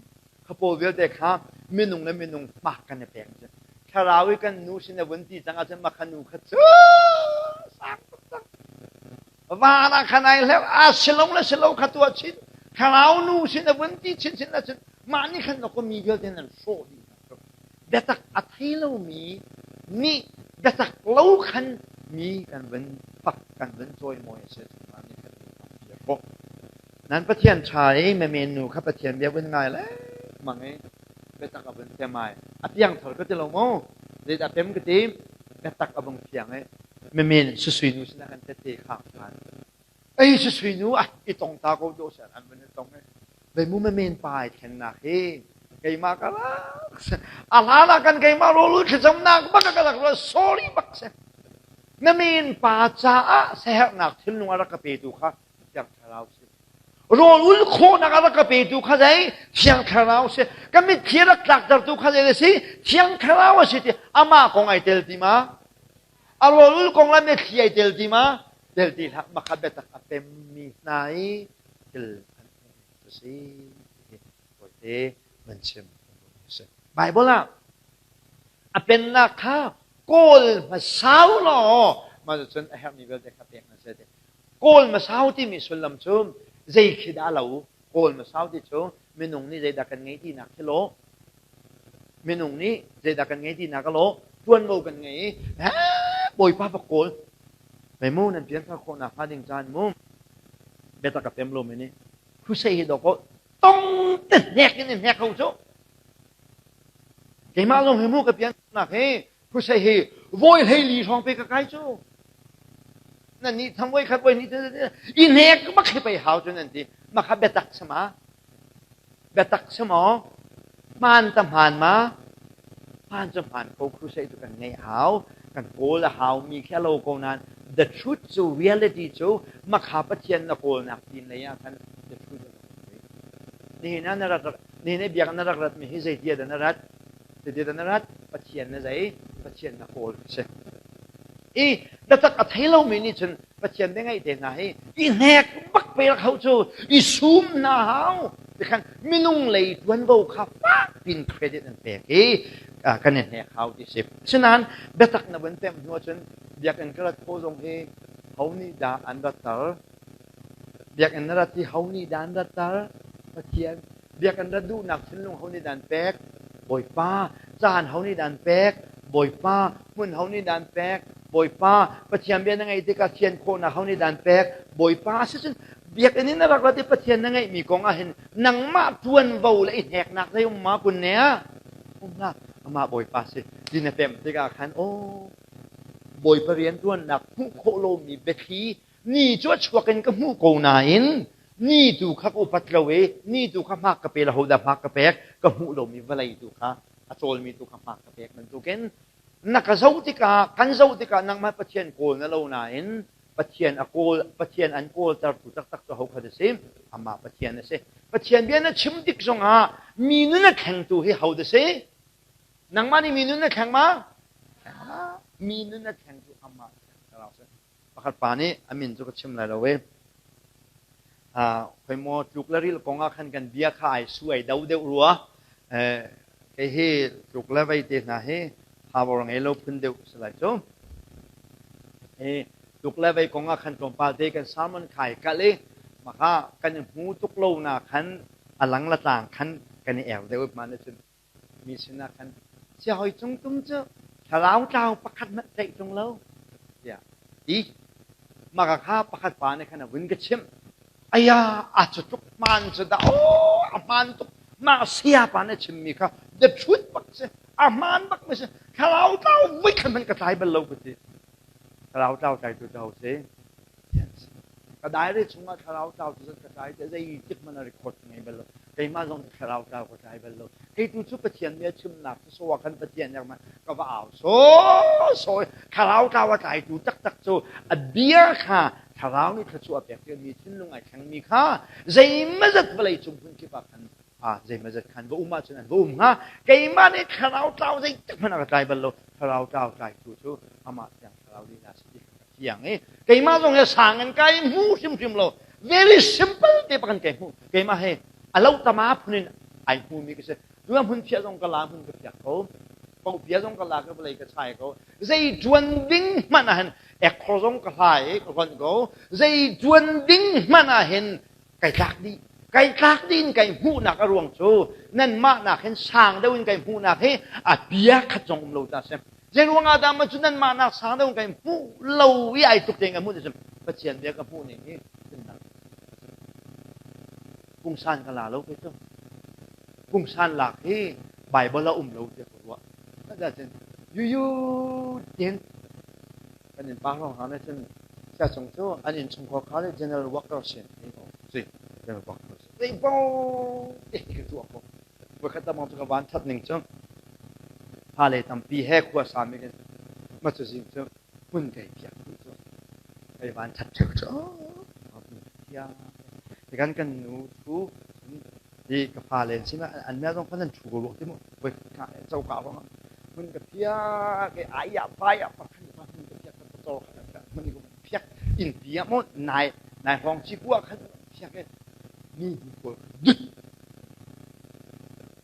Kha pawl vialte kha minung le minung hmak kan i pek cu. Thlarau i kan nu sin a vun ti cang ahcun mah kha nu kha cu sang tuk cang. Van ah khan ai hleuh a silo le silo kha tuah chin. Thlarau nu sin a vun ti chin chin ahcun mah nih khan na mi vialte nan hrawh dih hna. Biatak a thei lomi nih biatak lo khan Mi kan van fak kan van cawimawi a si cun ni khat ni tam khawh. Nan Pathian ṭha i memen nu kha Pathian bia vun ngai lengmang i biatak a vun tem ai. A piangthar ka ti lo maw? Zeidah pem ka ti? Biatak a vung fiang i memen susui nu sinah kan tette khang ṭhan. Ei susui nu ah i tong ta ko dawh seh an vun i tong i Vei mu memen pa ai thlennak hi keimah ka rak a hlan ah kan keimah rawl thlacamnak bak ka rak ruat sorry bak si. Memen pa caah siaherhnak thinlung a rak ka petu kha Thiang Thlarau si. Rawl ul khawhnak a rak ka petu kha zei? Thiang Thlarau si. Ka mitthli a rak tlaktertu kha zei a si? Thiang Thlarau a si ti amah kong ai tel ti ma? A rawl ul kong le mitthli ai tel ti ma? Tel ti hlah. Makha biatak a pemmi hna i thil an hmuhmi si. Tawite van chim si. Bible ah a pennak kha kawl hmasau law mah cun a herhmi vialte kha pek na si ti. Kawl masau timi sullam cu zei khi dah lo? Kawl masau ti cu minung nih zeidah kan ngei tinak khi lo. Minung nih zeidah kan ngei tinak a lo. Tuanvo kan ngei i Bawipa va kawl. Mei mu nan pianthar khawhnak hnga ding caan mu. Biatak a pem lo mi nih crusade hi dawkaw tong te hnek in hnek ko cu. Keimah zong hi mu ka piannak hi Crusade hi voi 14 hrawng pe ka kai cu. Nan nih tham voi khat voi ni i hnek bak hi pei hau cu nan ti. Makha biatak sama. Biatak sama. Hmaan ta hmaan ma. Hmaan cu hmaan ko crusade cu kan ngeih hau. Kan kawl a hau mi khi a lo ko nain the truth cu reality cu makha Pathian na kawlnak tin lei ah khan the truth Nihin ah na rak nihin i biak na rak rat mi hi zeitia dah na rat? Zeitia dah na rat? Pathian na zei? Pathian na kawl a si. I biatak a thei lomi nih cun Pathian bia ngaih te hna hi i hnek bak pe rak hau cu i sum hna hau. Tikhan minung lei tuanvo kha fak pin credit an pek i kan i hnek hau ti si. Asinain biatak na vun pemh hnu ahcun biakinn ka rat khawh zong hi ho nih dah an ratter? Biakinn na rat i ho nih dah an ratter? Pathian. Biakinn rat duhnak thinlung ho nih dah an pek? Bawipa. Caan ho nih dah an pek? Bawipa. Hmun ho nih dah an pek? Bawipa. Pathian bia na ngaih tikah thian khawhnak ho nih dah an pek? Bawipa. Asicun biakinn in na rak rat i Pathian na ngeihmi kong ah hin nangmah ṭuanvo le i hneknak zei um ma kun ne ah? Um hlah. Amah Bawipa si. Ti na pemh tikah khan, aw, Bawipa rianṭuannak hmuh khawh lomi biathli Ni cu a chuak in ka hmuh ko nain ni tu kha ka upat lo i ni tu kha hmak ka pe lo hodah hmak ka pek ka hmuh lomi vawlei tu kha a cawlmi tu kha hmak ka pek bantukin na ka zoh tikah kan zoh tikah nangmah Pathian kawl na lo nain Pathian a kawl Pathian an kawltertu taktak cu ho kha si amah Pathian a si Pathian bia na chim tik zongah mi nun a thlengtu hi ho dah si nangmah nih mi nun na thleng ma mi nun a thlengtu amah si Pakhat pa nih a min cu ka chim lai lo i khoi maw tluk le ril kong ah khan kan bia kha ai su ai do deuh rua. Kei hi tluk le vei te hna hi power ngei lo phun deuh si lai cu. Hi tluk le vei kong ah khan tlawmpal te kan sermon khai kal i maka kan i hmu tuk lo na khan a lang la tlang khan kan i er deuh ma na cun Mi sinah khan siahawi cung tum cu thlarau tlau pakhat hmanh tlaih ṭung lo tiah ti. Mah ka kha pakhat pa nih khan a vun ka chimh. Aya, a cu tluk hmaan cu dah aw, a hmaan tuk. Mah saya pa nih a chimmi kha the truth bak si. A hmaan bak mi si. Thlarau tlau voi khat hmanh ka tlai bal lo ka ti. Thlarau tlau tlaitu cu ho si? Ka diary chungah thlarau tlau cu zat ka tlai te zei tik hmanh a record ka ngei bal lo. Keimah zong thlarau tlau ka tlai bal lo. Kei tu cu Pathian bia chimnak cu so ah khan Pathian nek ma ka va au so so thlarau tlau a tlaitu taktak cu a bia kha thlarau nih thluachuah a pek mi thinlung ai thlengmi kha zeimazat vawlei cung hmun kip ah khan ah zeimazat khan va um ahcun an va um hnga keimah nih thlarau tlau zeitik hmanh a ka tlai bal lo thlarau tlau tlaitu cu amah thiang thlarau lila si ti thiang i keimah zong he sang in kai hmu hrimhrim lo very simple te pakan kai hmu keimah he a lo tama phun in ai hmu mi ka si tu hmun phiah zong ka la hmun ka phiak ko pau pia zong ka la ka vawlei ka chai ko zei tuan ding hmanh ah hin ekkhor zong ka hlai ka hlonh ko zei tuan ding hmanh ah hin kai tlak dih kai tlak dih in kai hmuhnak a ruang cu nanmah nak hin sang deuh in kai hmuhnak hi a bia khat zong um lo ta si. Zei ruangah dah ma cu nanmah nak sang deuh kai hmuh lo i ai tuk tein ka hmuh ti Pathian bia ka hmuh ning hi pungsan ka la lo ke cu. Pungsan lak hi Bible a um lo tiah ka ruah. Cun yuyu tin kan in pa hrawng hna cun sia cung cu an inn chungkhar kha le general worker sin si general worker si bo te ka tuah ko voikhat tamang cu ka van that ning cu fale tampi he khua sami kan ma cu zing cu hmun kai piak tu cu kai van that theu cu kan kan nu thu Hi ka fale an si an mel zong khan an thu ko ruak ti mu voi ka coka ruang mun ka phiak e aya paya pakhan pa mun ka phiak ka tor khan ka mun ko phiak in pia mo nai nai hong chi kwa khan phiak e nu bu pawl dut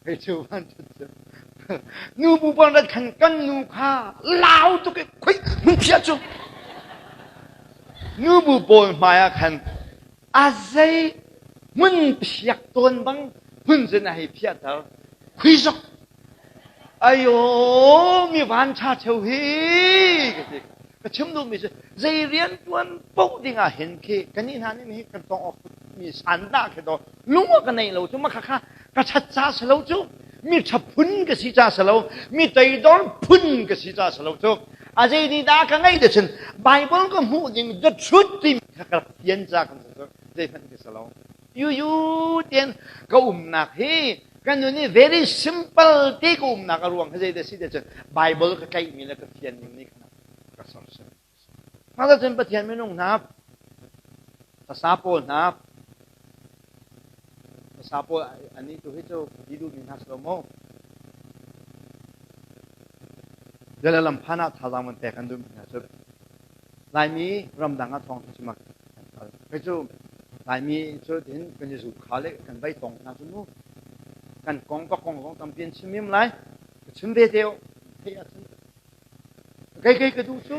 hei chu van chu nu bu pawl rat khan kan nu kha lau tuk e khoi mun phiak chu nu bu pawl hmai ah khan A zei hmun phiak tawn bang hmun cun a hei phiahter. Khuizok! Ayo, mi van ṭha ṭheo hi ka ti. Ka chim duhmi cu zei rian ṭuan paoh ding ah hin khi kannih hna nih hi kan tong awk mi sandah khi to lung ka nei lo cu ma kha kha ka ṭhat ca si lo cu mi ṭha phun ka si ca si lo mi toidor phun ka si ca si lo cu a zei nih dah ka ngeih te cun Bible ka hmuh ding the truth timi kha ka rak fian ca kan si cu zeihmanh ka si lo yu yu tian ka umnak hi kan nun hi very simple te ka umnak a ruang hi zei dah si te cun Bible ka tlaihmi le ka fian ning nih khan ka sersiam. Mah cun Pathian minung hna sasa pawl hna sasa pawl annih tu hi cu ti duhmi hna si lo maw? Jala lam phan ah thazaang van pek an duhmi hna cu Laimi ramdang ah thawng cu mak kan kal. Kei cu Laimi cu tin kan i zu kha le kan vai tong hna cu mu. Kan kong ka kong zong tampi an chim im lai. Ka chim ve te theih ahcun Kei kei ka duh cu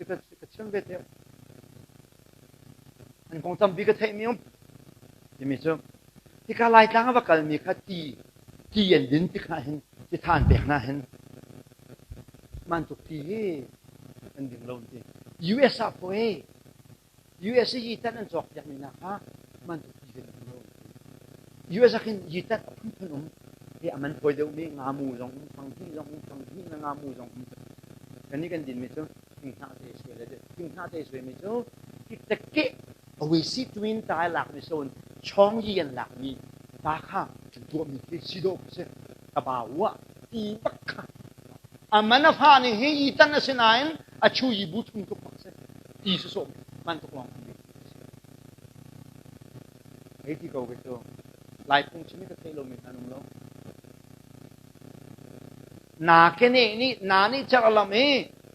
ka chim ve te. An kong tampi ka theih mi um. Timi cu hika Laitlang a va kalmi kha ti ti an din tik hna hin ti tha an pek hna hin mantuk ti hi an ding lo ti. US ah poi US i yitan an cawk piakmi hna kha mantuk ti kan ding lo. US ah khin yitan a phunphun um. Hi a man fawi deuhmi ngamu zong um, fanghnih zong um, fanghnih na ngamu zong um. Kannih kan dinmi cu thinghnah te suai le thinghnah te suaimi cu hi teke awisi twin ta lakmi so in chong yi an lakmi ta kha kan tuahmi khi si dawh khi si ka ba wa ti bak kha a man a fa ning hi yi tan a si nain a chu yi bu thum tuk bak si ti si sawm man tuk lawng kan hei ti ko ke cu lai phung chim ka theih lomi hna um lo na ke ne nih na nih cer lam i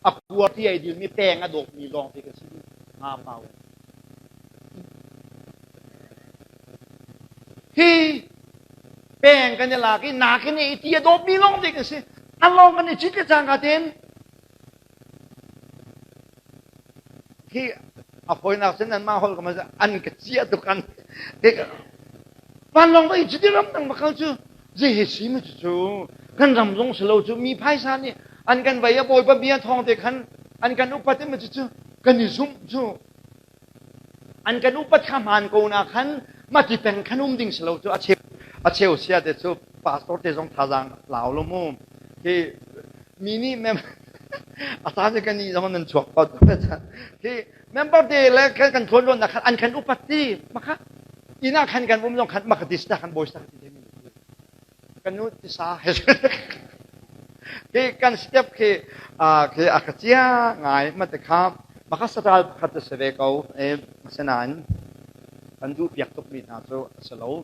a kuar ti ai dil mi peng a dawp mi lawng te ka si nga pau hi peng kan i lak i na ke ne ti a dawp mi lawng te ka si a lawng kan i cit le cangka ten Khi a fawinak cun anmah holh ka an ka ciah tuk an vanlawng va i cuti ram dang va kal cu zei he si mu cu kan ram zong si lo cu mi phaisa nih an kan vei a bawipa bia thawng te khan an kan upat i cu cu kan i zumh cu An kan upat kha hmaan ko na khan mati peng khan um ding si lo cu a cheu a cheu sia te cu pastor te zong thazaang lau lo mu hi mi nih mem a caan cu kan nih zong nan chuak ko hi member te le kan kan tlawn lawn na khan an kan upat ti makha ina khan kan um zong khan maka dis na khan boys na ti kan nu tisa he khi kan step khi khi a ka cia ngai ma te kha maka satal pakhat te se ve ko e asinain kan duh piak tuk mi hna cu a si lo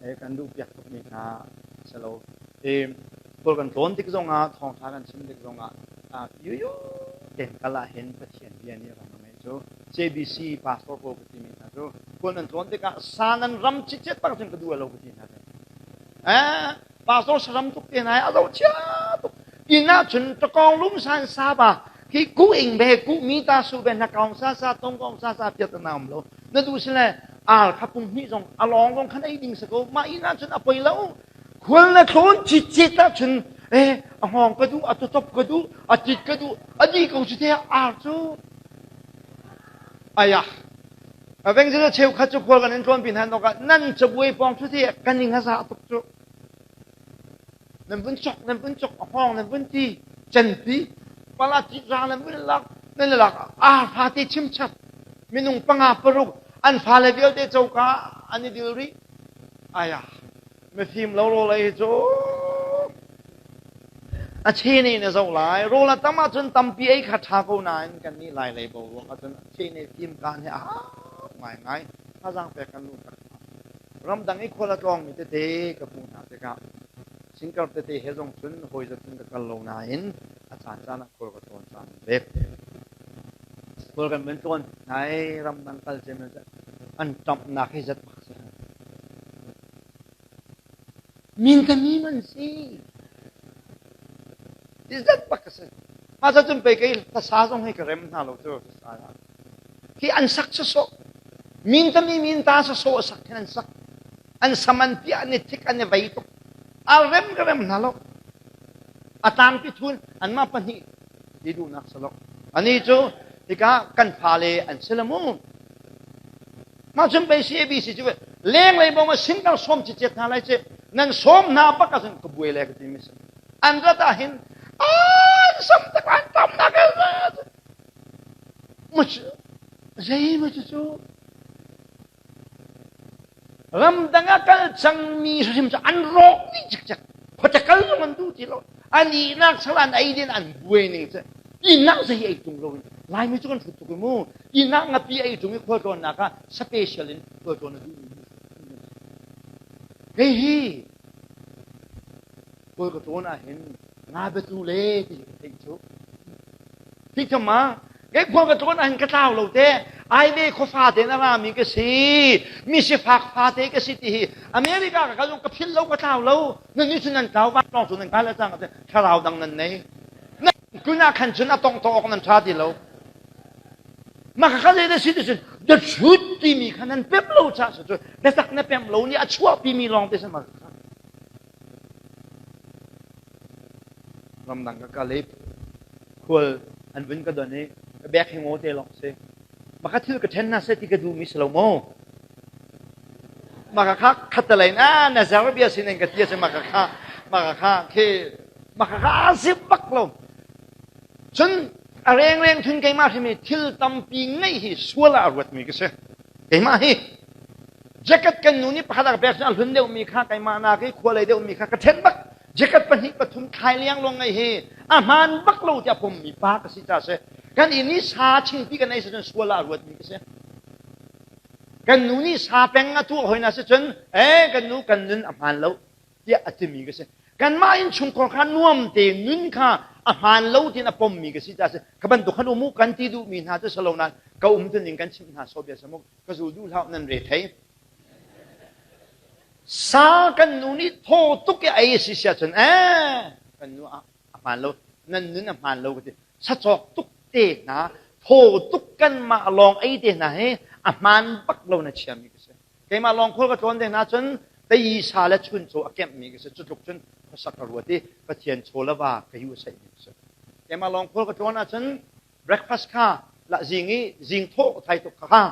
e kan duh piak tuk mi hna a si lo e kawl kan tlawn tik zongah thawngtha kan chim tik zongah yu ten kal ah hin Pathian bia nih ram a ngeih cu JBC pastor ko ka ti mi hna cu kawl nan tlawn tikah sa nan ram cicet bak cun ka duh lo ka ti hna Eh, pastor saram tuk te nai a zo chia tuk. Inn ah cun takong lum san sa ba ki ku ing be ku mi ta su be na kaung sa sa tong kong sa sa piat na um lo. Na du sile al kha pung hni zong a long zong khan ei ding sa ko ma inn ah cun a poi lo. Khual na thlon chi chi ta cun Eh, a hngawng ka duh, a tutop ka duh, a tit ka duh, a di ko cu te ar cu. Ayah. Evangelist cheukhat cu khual kan in tlawnpi hna nok ah nan cabuai pawng cu te kan ning a za tuk cu. Nan vun chok, nan vun chok, a hngawng nan vun ti, canpi, pala ti ra nan vun lak, nan lak ar fate chimchap. Minung panga paruk an fale vialte coka an i dil rih. Ayah. Mifim lo rawl ei hi cu a chene na zoh lai. Rawl a tam ahcun tampi ei kha ṭha ko nain kan nih lai lei boruak ahcun a chene fim kaan hi a hau ngaingai. Thazaang pek kan duh tak. Ramdang i khual a tlawngmi tete ka hmuh hna tikah singkar tete he zong cun hawi zat cun ka kal lo nain a caan caan ah khual ka tlawn caan ve. Khual kan van tlawn nai ramdang kal cem an ṭamhnak hi zat bak si. Min ka mim an si. Ti zat bak ka si. Mah ca cun pei kei hlasa zong hi ka rem hna lo cu hlasa. Hi an sak sawsawh. Min ka mi min ta sawsawh sak hin an sak. An sam an piah an i thik an i vei tuk. A rem ka rem hna lo. A tlangpi thun anmah pahnih ti duhnak si lo. Ani cu hika kan fale an si la mu. Mah cun pei CABC cu lenglei bong ah sinter sawm cicet hna lai ci nan sawm hna bak ahcun ka buai le ka ti mi si. An rat ah hin an sam tak an tam nak mu zei mu cu cu ramdang ah kal cangmi hrim cu an rawk dih cikcek khuate kal zong an duh ti lo an ihnak sal an ei din an buai ning cu ihnak zei ei tung lo in laimi cu kan hrut tuk i mu ihnak ngapi ei tung i khualtlawnnak ah special in khualtlawn a duh mi kei hi kawl ka tlawn ah hin nga biatu le ti ka theih cu Hi cu ma kei khua ka tlawn ahhin ka tlau lo te ai ve khuafa te na rami ka si mi sifak fa te ka si ti hi America ka kal ka phil lo ka tlau lo nan ni cu nan tlau va lawng cu nan kai le cang thlarau dang nan nei na kuna khan cun a tong to awk nan tha ti lo ma ka kal le si ti cun the truth timi kha nan pem lo cha su cu biatak na pem lo ni a chuah pi mi lawng te sa ma Ramdang ka kal i khual an vun ka don i ka bek hi ngaw te lawng si. Mah ka thil ka ṭhen hna seh ti ka duhmi si lo maw? Mah ka kha khattelei in ah na zer bia sin in ka ti a si mah ka kha mah ka kha khi mah ka kha a si bak lo. Cun a rengreng thun keimah hrim hi thil tampi ngeih hi sual ah a ruatmi ka si. Keimah hi Jacket kan nu nih pakhat a ka pek a hlun deuhmi kha keimah nak i khua lei deuhmi kha ka ṭhen bak. Jacket pahnih pathum thlai liang luang ngei hi a hmaan bak lo tiah pommi pa ka si ca si. Kan inn i sa chingpi kan ei si cun sual ah a ruatmi ka si. Kan nu nih sa peng a tuah hoi na si cun eh kan nu kan nun a hmaan lo tiah a timi ka si. Kanmah innchungkhar kha nuam te nun kha a hmaan lo tiin a pommi ka si ca si. Ka bantuk khan um u kan ti duhmi hna cu si lo nain ka um tuning kan chimh hna so bia samuk ka zul duh hlah nan re thei sa kan nu nih thaw tuk i ei si sia cun eh kan nu a hmaan lo nan nun a hmaan lo ka ti sacawk tuk te hna thaw tuk kan mah lawng ei te hna hi a hmaan bak lo na chiami ka si keimah lawng khual ka tlawn te hna cun tei sa le chun chaw a kemhmi ka si cu tluk cun khuasak ka ruat i pathian chaw le va ka yu saihmi ka si keimah lawng khual ka tlawn ahcun breakfast kha la zing i zing thawh thai tuk kha ka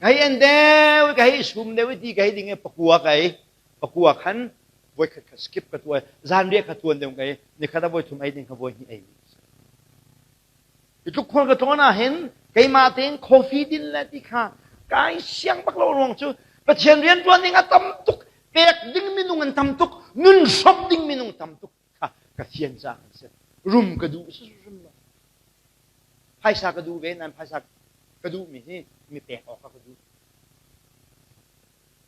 hei en deuh ka hei sum deuh ti ka hei ding i pakua ka ei pakua khan voi khat kha skip ka tuai zan riah kha tuan deuh ka ei nikhat a voi thum ei ding kha voi hnih ei mi i tluk khual ka tlawn ah hin keimah tein coffee din le ti kha kai siang bak lo ruang cu Pathian rian tuan ding a tam tuk pek ding minung an tam tuk nun hrawmh ding minung tam tuk kha ka fian caah kan si rum ka duh si rum lo phaisa ka duh ve nan phaisa ka duhmi hi mi pek awk ka duh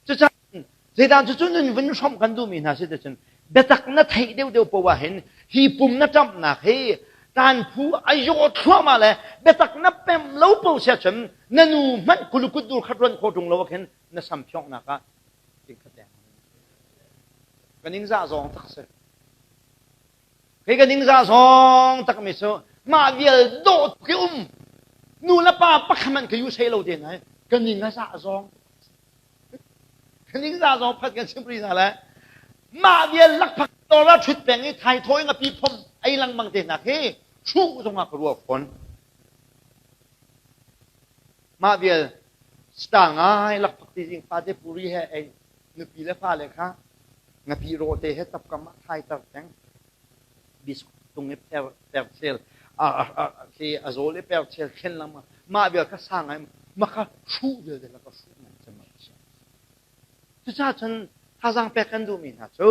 cucaah zeidah cu nun vun hrawmh kan duhmi hna si cun biatak na theih deuh deuh poah hin hi pum na ṭamhnak hi taan phu a yaw thluahmah le biatak na pem lo po sia cun na nu hmanh kulukut dur khat ruan kho ṭung lo khin na sam phiongnak ah tingkhat deng ka ningzah zawng tak si kei ka ningzah zawng tak mi cu mah vial dawh ki um nu le pa pakhat man ka yu sei lo te nai ka ning a zah zawng ka ningzah zawng phat kan chim ri hna le mah vial lakphak Torah ṭhut peng i thaithawi ngapi phom ei lengmang te hna khi hruh zongah ka ruah fawn. Mah vial star ngai lakphak ti zing fate puri he ei nupi le fale kha ngapi rawte he tapkam ah thaiter peng biskut tung i per perchel khi a zawl i perchel thlen lengmang mah vial kha sa ngai maka hruh vialte la ka hruh ngai cem Cucaah cun thazaang pek kan duhmi hna cu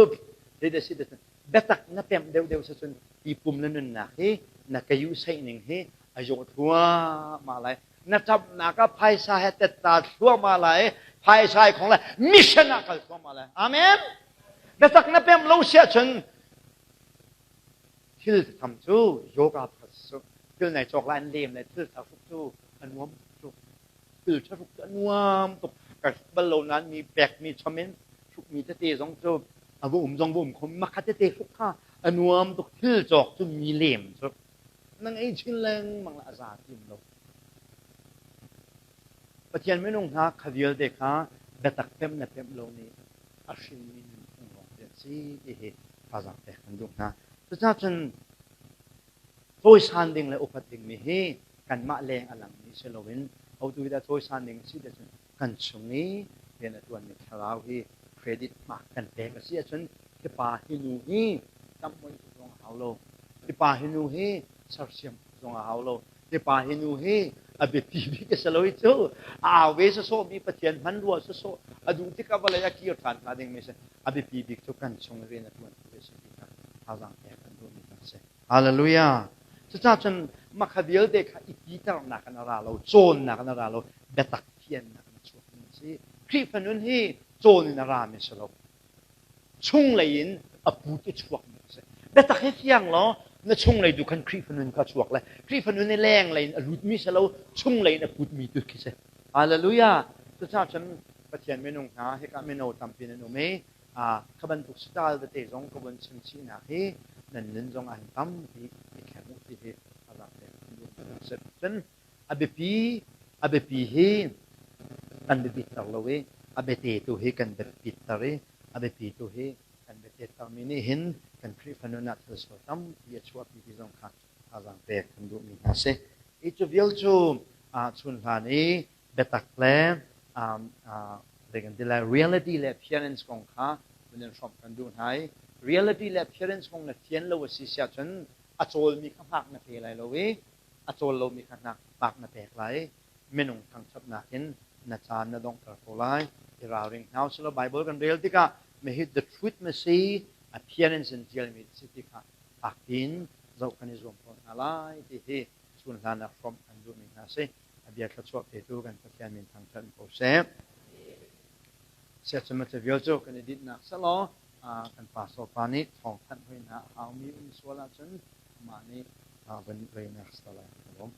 zeidah si cun biatak na pemh deuhdeuh si cun hi pum na nunnak hi na kayu saih ning hi a zaw thluahmah lai. Na ṭapnak ah phaisa he tetta thluahmah lai, phaisa i khong lai, mission ah kal thluahmah lai. Amen. Biatak na pemh lo si ahcun thil tham cu yoga phas cu thil nai cawk lai an lem le thil thar hruk cu a nuam tuk. Thil ṭha hruk cu a nuam tuk. Ka hruk bal lo nain mi pekmi chom in hrukmi tete zong cu a va um zong va um kho makhat tete hruk kha a nuam tuk. Thil cawk cu mi lem cu na ngei chin lengmang la a za ti um lo. Pathian minung hna kha vialte kha biatak pemh na pemh lo nih a hrinmi nunphung lawng te an si ti hi thazaang pek kan duh hna. Cucaah cun cawisan ding le upat dingmi hi kanmah leng a langmi si loin hotu dah cawisan ding a si ti cun kan chung i rian a ṭuanmi thlarau hi credit hmak kan pek a si ahcun hi pa hi nu hi tamh tuk zong a hau lo hi pa hi nu hi sersiam tuk zong a hau lo hi pa hi nu hi a biapi bik a si lo i cu a au ve sawsawh mi Pathian hmanrua sawsawh a duh tikah vawlei a kir ṭhan hnga dingmi si a biapi bik cu kan chung i rian a ṭuan tu a si ti kha thazaang pek kan duhmi hna a si. Hallelujah. Cucaah cun makha vialte kha i titernak in a ra lo, cawnnak in a ra lo, biatak fiannak in a chuakmi a si. Khrihfa nun hi cawn in a rami a si lo. Chunglei in a put i chuakmi a si. Biatak hi fiang law na chunglei tu khan Khrihfa nun kha chuak le Khrihfa nun i lenglei in a lutmi si lo, chunglei in a putmi tu khi si. Hallelujah. Cucaah cun Pathian minung hna hika mino tampi nan um i kha bantuk style tete zong ka vun chim chihnak hi nan nun zong ah hin tampi i thleng u ti hi a rak pek kan duh si. Cun a biapi a biapi hi kan biapit ter lo i a biate tu hi kan biapit ter i a biapi tu hi kan biatet termi nih hin kan Khrihfa nun ah thil sual tampi a chuahpi ti zong kha thazaang pek kan duhmi hna si. Hi cu vial cu chun hlan i biatak le zei kan ti lai reality le appearance kong kha vun in hrawmh kan duh hna i reality le appearance kong na fian lo a si siah cun a cawlmi kha hngak na pe lai lo i a cawl lomi kha hngak na pek lai minung thangṭhatnak in na caan na donghter ko lai i ralring hna usih Bible kan rel tikah mihi the truth ma si appearance in ṭialmi si ti kha fak piin zoh kan i zuam tawn hna lai ti hi chun hlan ah hrawmh kan duhmi hna si. A bia thluachuah petu kan Pathian min thangṭhat ko seh. Siacun cu vial cu kan i dinhnak selaw kan pastor pa nih thawngthanh hoi hna a haumi um sual ahcun amah nih van reinak sa lai ka lawm.